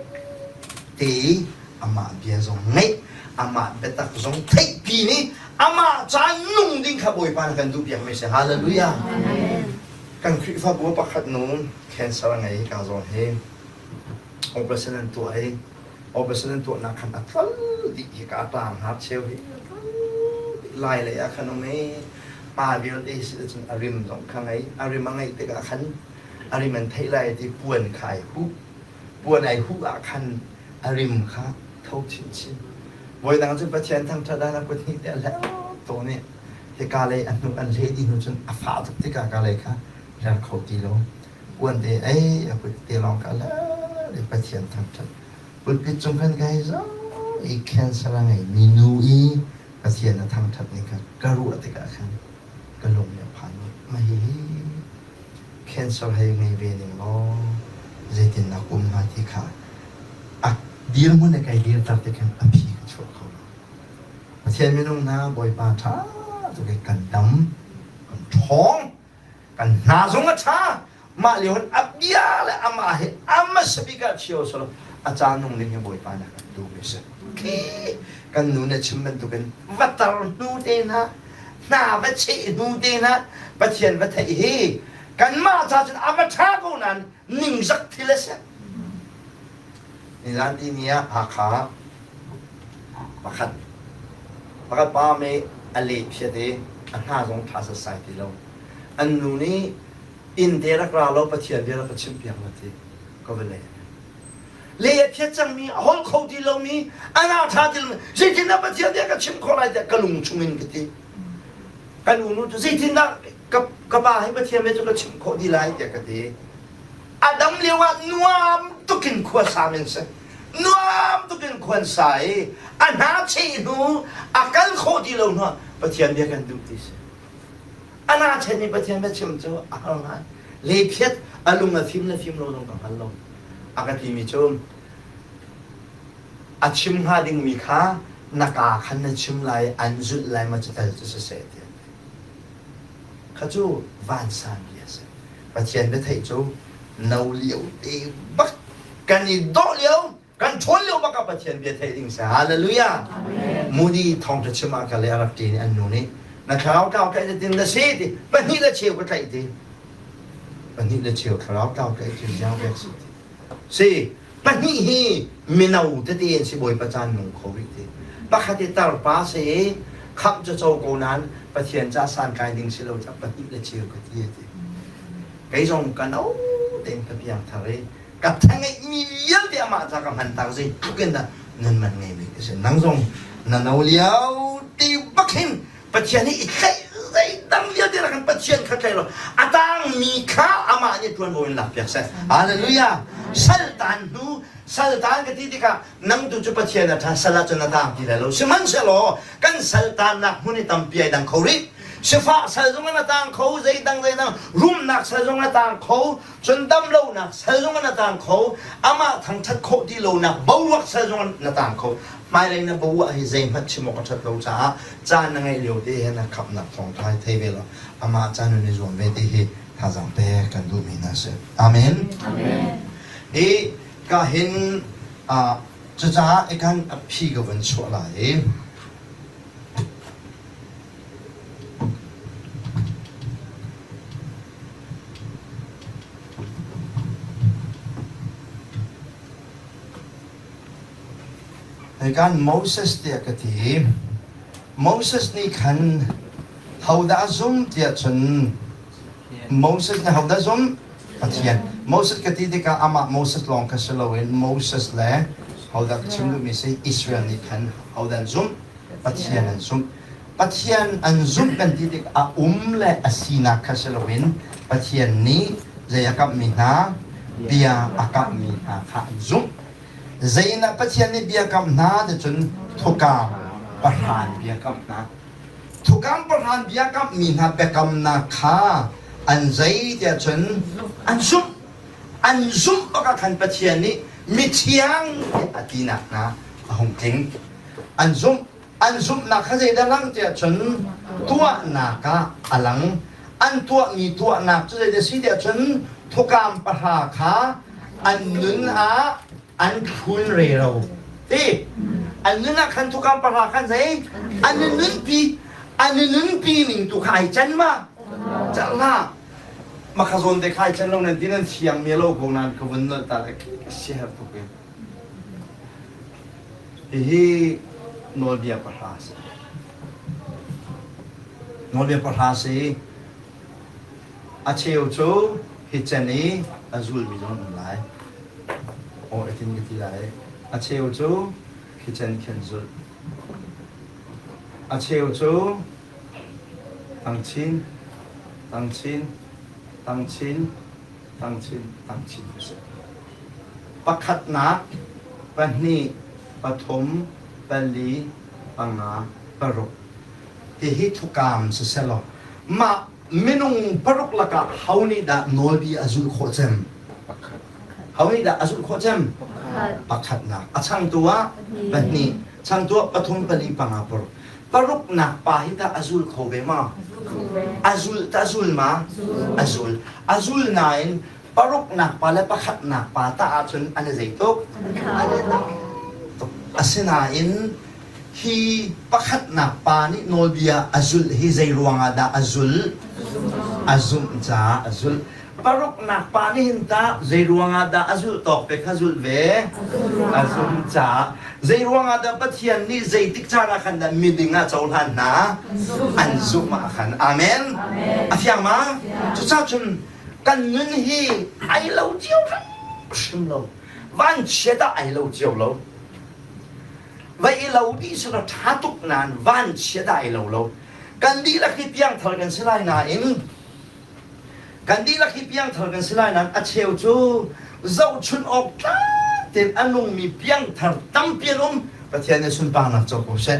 te i amah bia zong ngeih, amah biatak zong theihpi nih amah ca nung ding kha Bawipa nih kan duhpiakmi si. Hallelujah. Amen. Kan Khrihfabu pakhat nu cancer a ngei ka zawn hi operation an tuah i operation an tuahnak khan a tlol dih hi ka tang har cheu hi lai lei ah khan um i pa vialte si cun a rim zong kha ngei a rim a ngeih tikah khan a rim an theih lai ti puan kha ai huh puan ai huh ah khan a rim kha tho chinchin voidang cun Pathian thangṭhat ah na kut hnih te a hleuh tawn i hika lei a hnuk an hleh dih hnu cun a fah tuk tikah ka lei kha ler kho ti lo uan te ei a kut te lawng ka le Pathian thangṭhat pulpit cung khan ka hei zoh i cancer a ngeimi nu i Pathian a thangṭhat ning kha ka ruah tikah khan ka lung nih a phan mah hihi cancer hei ngei ve ning law zeitin dah um hnga ti kha a dirhmun i kai dirter ti khan a phi ka chuah kho lo Pathian minung hna Bawipa ṭha tuk i kan dam, kan ṭhawng, kan hna zong a ṭha. Mah lio hin a bia le amah hi a hmasa bik ah chio selaw a ca nung ding hi Bawipa nih a kan duhmi a si. Khi kan nu nih a chim bantukin va tar hnu te hna, hna va cheh hnu te hna, Pathian va theih hi kanmah ca cun a va ṭha ko nain ningzak thil a si. Nizan tihni ah Hakha pakhat pakhat pa mei a leh phiat i a hna zong ṭha setsai ti lo. An nu nih inn te rak ra law Pathian bia rak ka chimhpiak na ti ka va leh. Le a phiat cangmi, a holh kho ti lomi, a na ṭha ti lomi, zeitindah Pathian bia ka chim khawh lai tiah ka lung chungin ka ti. Kan unu cu zeitindah ka, ka pa hi Pathian bia cu ka chimh khawh ti lai tiah ka ti. A dam lio ah nuam tukin khua sa men si. Nuam tukin khuan sa i a hna cheh hnu a kal khawh ti lo hnu ah Pathian bia kan duh ti si. A na chen i Pathian bia chim cu a har ngai. Lephiat a lung a fim le fim lo zong ka hngal lo. A ka timi cu a chim hnga dingmi kha na kaa khan na chim lai an zulh lai ma cu tal cu siseh tiah kha cu vansan bia a si. Pathian biatheih cu no lio te bak kan i dawh lio kan ṭhawn lio bak ah Pathian bia theih ding si. Hallelujah. Moody thawngṭha chim ah ka le a rak ṭin i an nu nih na thlarau tlau tlaih tin na si ti pahnih le cheu ka tlaih ti pahnih le cheu thlarau tlau tlaih cu ziang pek si ti si pahnih hi mino tete an si Bawipa caan nung kho rih ti pakhat i tarpa si khamh cu co ko nain Pathian ca santlai ding si lo ca pahnih le cheu ka ti a ti kei zong ka no tein ka piang thar i ka thangeihmi vialte amah ca ka hman tak zeitluk in dah nun man ngeimi ka si nang zong na no lio ti bak hin Pathian hi i tlaih zeidang vialte rak kan Pathian kha tlaih lo a tangmi kha amah nih ṭuanvo in lakpiak seh hallelujah saltan hnu saltan ka ti tikah nang tu cu Pathian a ṭha sal ahcun na tang ti lai lo sihmanhsehlaw kan saltannak hmun i tampi ai dang kho rih sifah sal zong in a tang kho zeidang zeidang rumnak sal zong a tang kho cun damlonak sal zong na tang kho amah thangṭhat khawh ti lonak boruak sal zong na tang kho hmailei na boruak hi zeihmanh chim awk a ṭhat lo caah caan na ngeih lio te he na khamhnak thawngṭha hi thei ve law amah caan nun i zuam ve ti hi thazaang pek kan duhmi hna si amen hi ka hin cucaah ikan a phi ka van chuah lai i Hika Moses tiah ka ti. Moses nih khan hodah a zum tiah cun Moses nih hodah zum? Pathian. Moses ka ti tikah amah Moses lawng kha si loin Moses le hodah ka chim duhmi si Israel nih khan hodah an zumh? Pathian an zumh. Pathian an zumh kan ti tik a um le a sinak kha si loin Pathian nih zei a kamhmi hna bia a kamhmi hna kha an zumh. Zeinak Pathian nih bia kamh hna ticun thukam pahran bia kamh hna. Thukam pahran bia kamhmi hna biakamnak kha an zei tiah cun an zumh. An zumh bak ah khan Pathian nih mithiang tiah a tinak hna a hung tling. An zumh. An zumhnak kha zeidah lang tiah cun tuahnak ah a lang. An tuahmi tuahnak cu zeidah si tiah cun thukam pahra kha an nun ah an thlun rero. Ti an nun ah khan thukam pahra khan zei an nunpi an nunpi ning tu kha ai can ma cal hlah makha zawn te kha ai can lo nan ti nan thiang mi lo ko nan ka vun nolh ta le ka siaherh tuk in Hihi nawlbia pahra a si. Nawlbia pahra a si. A cheu cu hi cen i a zulmi zong an um lai. Aw itin ka ti lai. A cheu cu khi cen khin zulh. A cheu cu tang chin, tang chin, tang chin, tang chin, tang chin a si. Pakhatnak, pahnih, pathum, pali, panga, paruk. Hihi thukam siselaw mah minung paruk lakah ho nih dah nawlbia a zulh khawh cem? Ho nih dah a zulh khawh cem? Pakhatnak. A changtu ah pahnih, changtu ah pathum, pali, panga, paruk. Paruknak pa hi tah a zul kho ve ma? A zul ta zul ma? A zul. A zul nain paruknak pa le pakhatnak pa tah ahcun an i zei tuk? An i dang tuk. Asinain hi pakhatnak pa nih nawlbia a zulh hi zei ruangah dah a zulh? A zumh caah a zulh. Paruknak pa nih hin tah zei ruangah dah a zulh tawk te kha zulh ve? A zumh caah. Zei ruangah dah Pathian nih zeitik caan ah khan dah miding ah cohlan hna? An zumh ah khan. Amen. A fiang ma? Cucaah cun kan nun hi ai lo cio hrimhrim lo. Vanchiat ah ai lo cio lo. Va i lo dih selaw ṭha tuk nain vanchiat ah ai lo lo. Kan dihlak hi piangthar kan si lai nain Kan dihlak hi piangthar kan si lai nain a cheu cu zohchunh awk tlak tein a nungmi piangthar tampi an um. Pathian nih sunparnak co ko seh.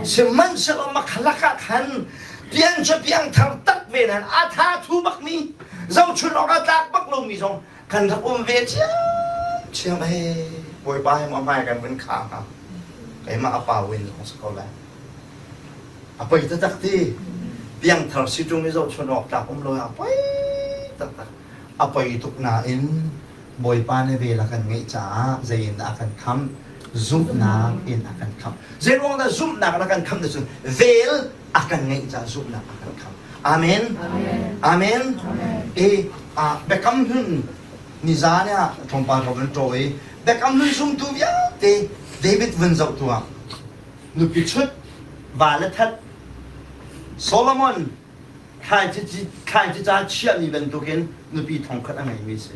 Sihmanhsehlaw makhalak ah khan pian cu piangthar tak ve nain a tha thu bakmi zohchunh awk a tlak bak lomi zong kan rak um ve ṭhiamṭhiam. Hei Bawipa he maw hmai kan vun kha hnga. Keimah a pa win zong si ko lai. A poi taktak ti. Piangthar si ṭung i zohchunh awk tlak um lo a poi taktak. A poi tuk nain Bawipa nih vel a kan ngeih caah zei in dah a kan khamh? Zumhnak in a kan khamh. Zeiruang dah zumhnak in a kan khamh ti cun vel a kan ngeih caah zumhnak a kan khamh. Amen. Amen. E biakam hlun nizan ah tlawmpal ka vun ṭaw i biakam hlun zumtu vialte David vun zoh tuah. Nupi chut, va le that. Solomon thlaici ca chiahmi bantukin nupi thongkhat a ngeimi si.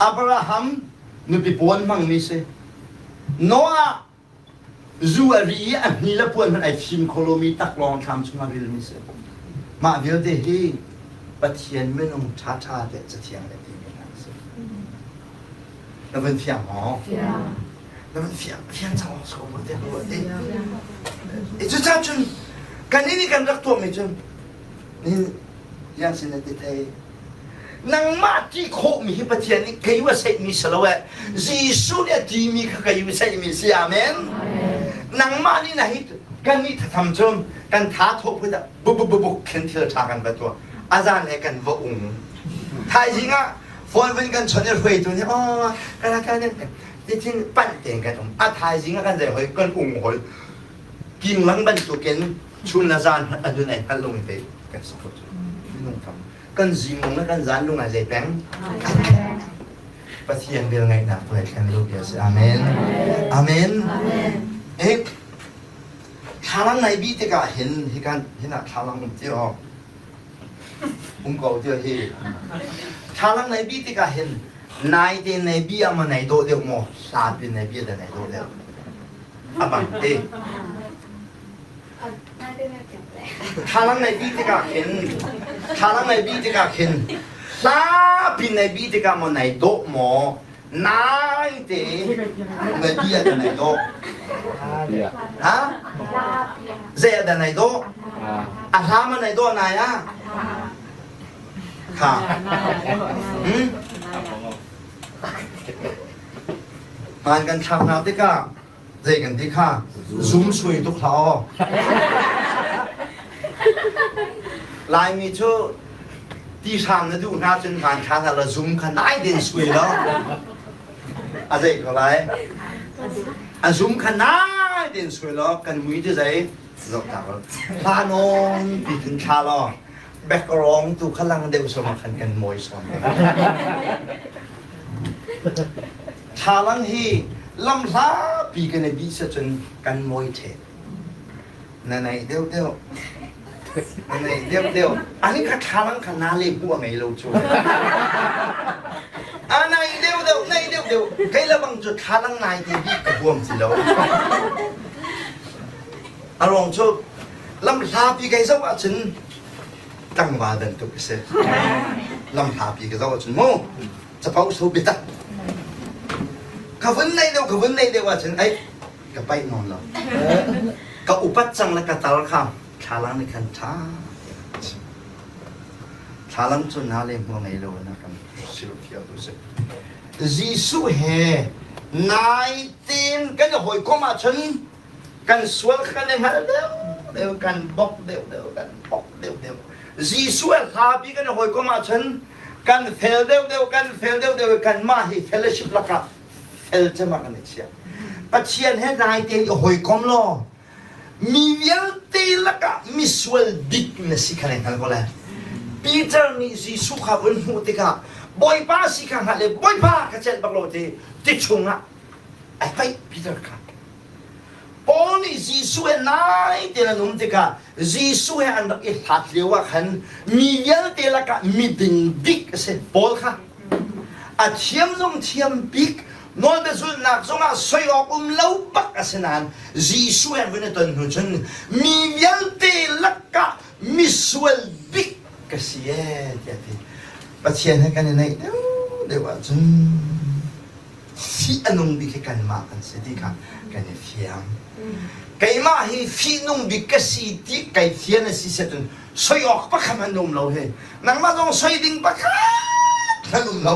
Abraham nupi pawn hmangmi si. Noah zu a ri i a hni le puan hmanh ai fim kho lomi taklawng thlam chungah rilmi si. Mah vialte hi Pathian minung ṭhaṭha te cathiang le timi hna si. Na van fiang maw? Na van fiang fiang cang awk so te ruah te. E cucaah cun kan nih kan rak tuahmi cun nihin yang sin na ti thei. Nangmah ti khawhmi hi Pathian nih kei wa seihmi si lo eh. Jesuh nih a timi kha kei wa seihmi si. Amen. Nangmah nih na hi kan nih thatham cun kan tha thawh phut ah buk buk buk khin thil ṭha kan va tuah. Azan he kan va ung. Thaizing ah phone vun kan chawnh i hruaitu nih aw kan kan ticin panh tein kan um a thaizing ah kan zei hoi kan ung hoi kinglang bantukin chun le zan a nun ai hngalh lung te kan si kho cu minung tam kan zing lung le kan zan lung ai zei peng Pathian vel ngaihnak tu he thlen lu bia si amen amen eh thlalang nai bi tikah hin hikan hinah thlalang um ti aw Um ko ti hi. Thlalang nei bi tikah hin nai te nei bi ah maw nei dawh deuh maw hla pin nei bi dah nei dawh deuh. A bang te. Thlalang nei bi tikah khin thlalang nei bi tikah khin hla pin nei bi tikah maw nei dawh maw nai te nei bi ah dah nei dawh. Ha? Zei ah dah nei dawh? A hla ma nei dawh nai ah? Kha. Hmm? Hmaan kan thlak hna tikah zei kan ti kha zum sui tuk hlah aw. Laimi cu ti hram na duh hna cun hmaan thla hna la zum kha nai den sui lo. A zei ko lai? A zum kha nai den sui lo kan mui ti zei zoh ta ko. Hla nawn pi khin thla law background tu kha lang deuh som ah khan kan mawi sawn. Thlalang hi lamhlapi kan i bih cun kan mawi ṭhe. Na nei deuh deuh. Na nei deuh deuh. Ani kha thlalang kha na le hmuh a ngei lo cu. A nei deuh deuh, nei deuh deuh. Kei le bang cu thlalang nai te bih ka huam ti lo. A ruang cu lamhlapi kai zoh ahcun tlangval bantuk ka si. Lamhlapi ka zoh ahcun mu capo so biatak ka vun nei deuh ka vun nei deuh ahcun ei ka paih nawn lo ka upat cang le ka tar kha thlalang nih khan ṭha thlalang cu na le hmuh ngei lo na kan silfial tu si Jesuh he nai tein kan i hawikom ahcun kan sual kha kan i hngal deuh deuh kan bok deuh deuh kan bok deuh deuh Jesuh a hlapi kan i hawikom ahcun kan fel deuh deuh kan fel deuh deuh kanmah hi fellowship lakah fel cem ah kan i chia Pathian he nai tein i hawikom law mi vialte lakah misual bik na si kha na hngal ko lai. Peter nih Jesuh kha vun hmuh tikah Bawipa si kha hngalh i Bawipa ka celh bak lo ti ti chungah ai paih Peter kha. Paul nih Jesuh he nai tein an um tikah Jesuh he an rak i hlat lio ah khan mi vialte lakah miding bik a si Paul kha. A thiam zong thiam bik, nawlbia zulhnak zongah soi awk um lo bak a si nain Jesuh he vun i ton hnu cun mi vialte lakah misual bik ka si ee tiah a ti. Pathian he kan i naih deuhdeuh ahcun fih a nung bik hi kanmah kan si ti kha kan i fiang. Keimah hi fihnung bik ka si ti kai fian a si set cun soi awk pakhat hmanh na um lo he. Nangmah zong soi ding pakhat hmanh um lo.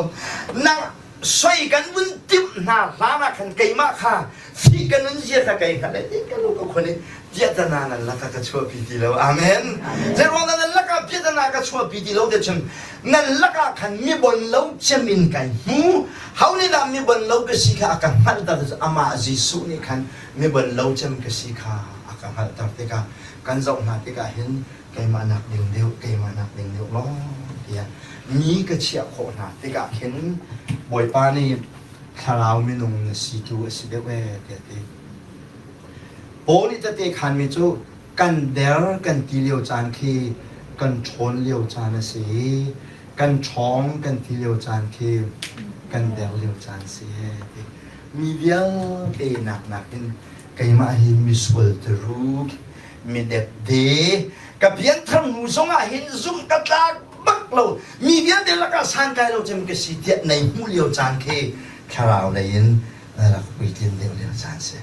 Nang soi kan vun timh hna hlan ah khan keimah kha fih ka nun zia kha kai hngalh i ka lu ka khun i piahtana nan lakah ka chuahpi ti lo. Amen. Zeiruang dah nan lakah piahtana ka chuahpi ti lo ti cun nan lakah khan mi bon lo cem in kai hmu. Ho nih dah mi bon lo ka si kha a ka hngalhter ti cu amah Jesuh nih khan mi bon lo cem ka si kha a ka hngalhter tikah kan zoh hna tikah hin keimah nak ding deuh keimah nak ding deuh lawng tiah mi ka chiah khawh hna tikah khin Bawipa nih thlarau minung na si tu a si deuh ee tiah ti. Paul nih tete khanmi cu kan der kan ti lio caan khi kan ṭhawn lio caan a si i kan ṭhawng kan ti lio caan khi kan der lio caan a si ee ti. Mi vialte nak nakin keimah hi misual tiru mi depde ka pianthar hnu zongah hin zumh ka tlak bak lo mi vialte lakah santlai lo cem ka si tiah nei hmuh lio caan khi thlarau lei in rak puitlin deuh lio caan si.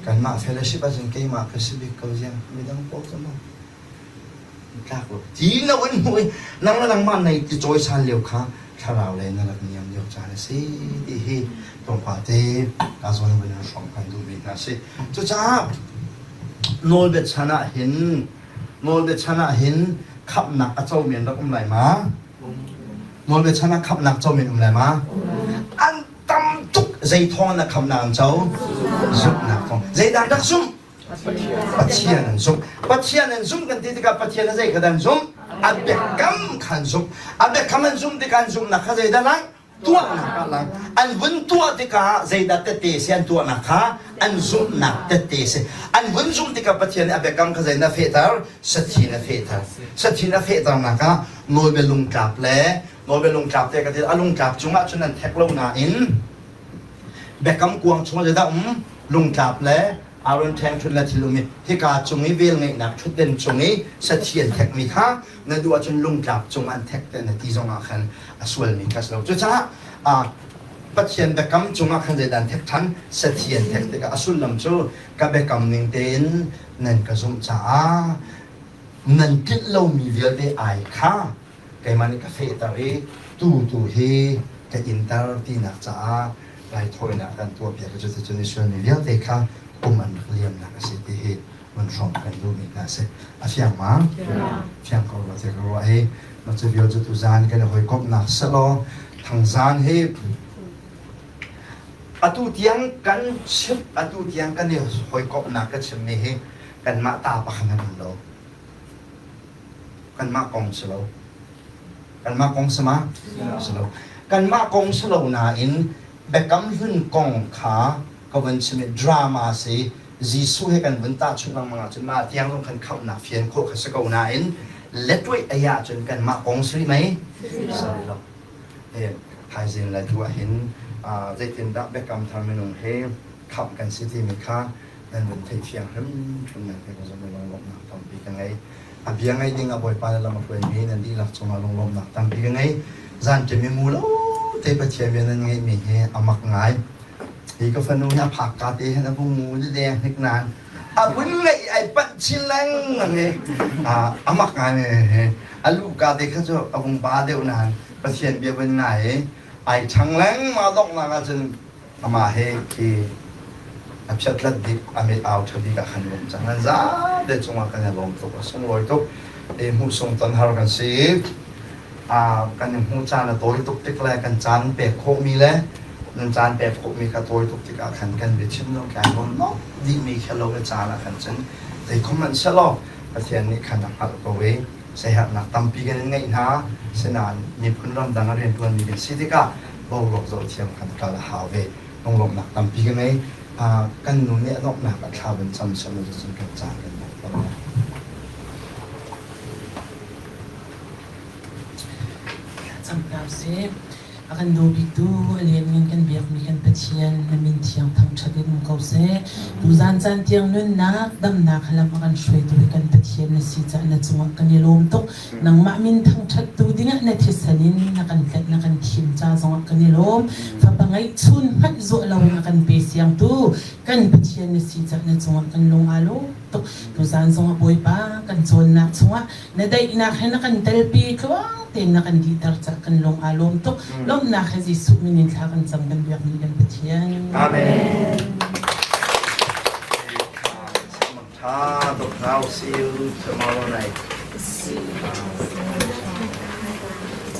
Kanmah fellowship ahcun keimah ka si bik ko ziang midang pawl cu maw tlak lo ti lo in hmuh i nang le nangmah nei ti cawisan lio kha thlarau lei na rak niam lio caan a si ti hi tlawmpal te ka zawn vun in hrawmh kan duhmi hna si. Cucaah nawlbia chan ah hin nawlbia chan ah hin khamhnak a comi an rak um lai ma? Nawlbia chan ah khamhnak comi an um lai ma? An tam tuk zei thawng na khamnak an co zumhnak thawng zeidah rak zumh Pathian an zumh Pathian an zumh kan ti tikah Pathian a zei kha dan zumh a biakam kha an zumh a biakam an zumh tikah an zumhnak kha zeidah lang tuahnak ah lang an vun tuah tikah zeidah tette si an tuahnak kha an zumhnak tette si an vun zumh tikah Pathian nih a biakam kha zei na fehter sathi na fehter sathi na fehternak ah nawlbia lungtlap le Nawlbia lungtlap te ka ti a lungtlap cungah cun an thek lo nain biakam kuang chungah zeidah um lungtlap le Aaron ṭheng ṭhut le thil um i hika cung i vel ngeihnak ṭhutden cung i sathi an thekmi kha na duh ahcun lungtlap cung an thek te na ti zongah khan a sualmi kha si lo cucaah Pathian biakam cungah khan zeidah an thek ṭhan sathi an thek tikah a sullam cu ka biakam ning tein nan ka zumh caah nan tlinh lomi vialte ai kha keimah nih ka fehter i tu tu hi ka inter tinak caah raithawinak kan tuahpiak i cuticun Israel mi vialte kha kum an rak liamnak a si ti hi vun hrawmh kan duhmi hna a si. A fiang ma? Fiang ko rua tiah ka ruah hi cu vial cu tuzaan kan i hawikomhnak selaw thangzaan hi atu tiang kan chim atu tiang kan i hawikomhnak ka chimmi hi kanmah ta pakhat an um lo. Kanmah kong si lo. Kanmah kong si ma? Si lo. Kanmah kong si lo nain Biakam Hlun kong kha ka vun chim i drama si Jesuh he kan vun tahchunh lengmang ahcun mah tiang zong khan khamhnak fian khawh kha si ko nain letwei ei ahcun kanmah kong si rih mei? Si rih lo. Thaizing le tu ahhin zeitindah Biakam Thar minung he khamh kan si timi kha nan vun theih fiang hrimhrim nan theih ko zong lunglawmhnak tampi ka ngei. A bia ngaih ding ah Bawipa le lam a hruaimi nan dihlak cungah lunglawmhnak tampi ka ngei. Zanṭim i mu lo te Pathian bia nan ngeihmi hi a mak ngai. Hi ka fanu hi a phak ka te hin a vung ngu deng hnik nain a vun ngaih ai panh chin lengmang i a mak ngai he a luh ka te kha cu a vung ba deuh nain Pathian bia vun ngai i ai ṭhang lengmang donghnak ahcun amah he khi a phiatlat bik a mit au ṭha bik ah khan lung cang nan zate cungah kan i lawm tuk a sunglawi tuk i hmuhsung ton har kan si i kan i hmuh caan a tawi tuk tik le kan caan pek khawhmi le nan caan pek khawhmi kha tawi tuk tikah khan kan biachim lo kai nawn nok dihmi kha lo le caan ah khan cun zei khom hmanh selaw Pathian nih khan a hngalh ko i. Siaherhnak tampi kan in ngeih hna. Sinain miphun ramdang a rianṭuanmi kan si tikah boruak zohthiam kan kal a hau ve. Lunglawmhnak tampi ka ngei. Kan nu nih a donghnak a thla van cam selaw cun kan caan kan dong ko lai. Cam hna usih. A kan daw biktu a lianngan kan biakmi kan Pathian na min thiang thangṭhat in um ko seh. Tuzaan caan tiang nunnak, damnak lam a kan hruaitu hi kan Pathian na si caah na cungah kan i lawm tuk. Nangmah min thangṭhattu dingah na thisen in na kan tlaih na kan thim ca zongah kan i lawm. Fapa ngeihchun hmanh zuah loin a kan pe siangtu kan Pathian na si caah na cungah kan lung aa lawm tuk. Tuzaan zongah Bawipa kan cawnnak chungah na daihnak he na kan telpi tluang tein na kan dihter cah kan lung aa lawm tuk. Lawmhnak he Jesuh min in thla kan cam kan biakmi kan Pathian. Amen. Tha tuk now. See you tomorrow night. See you.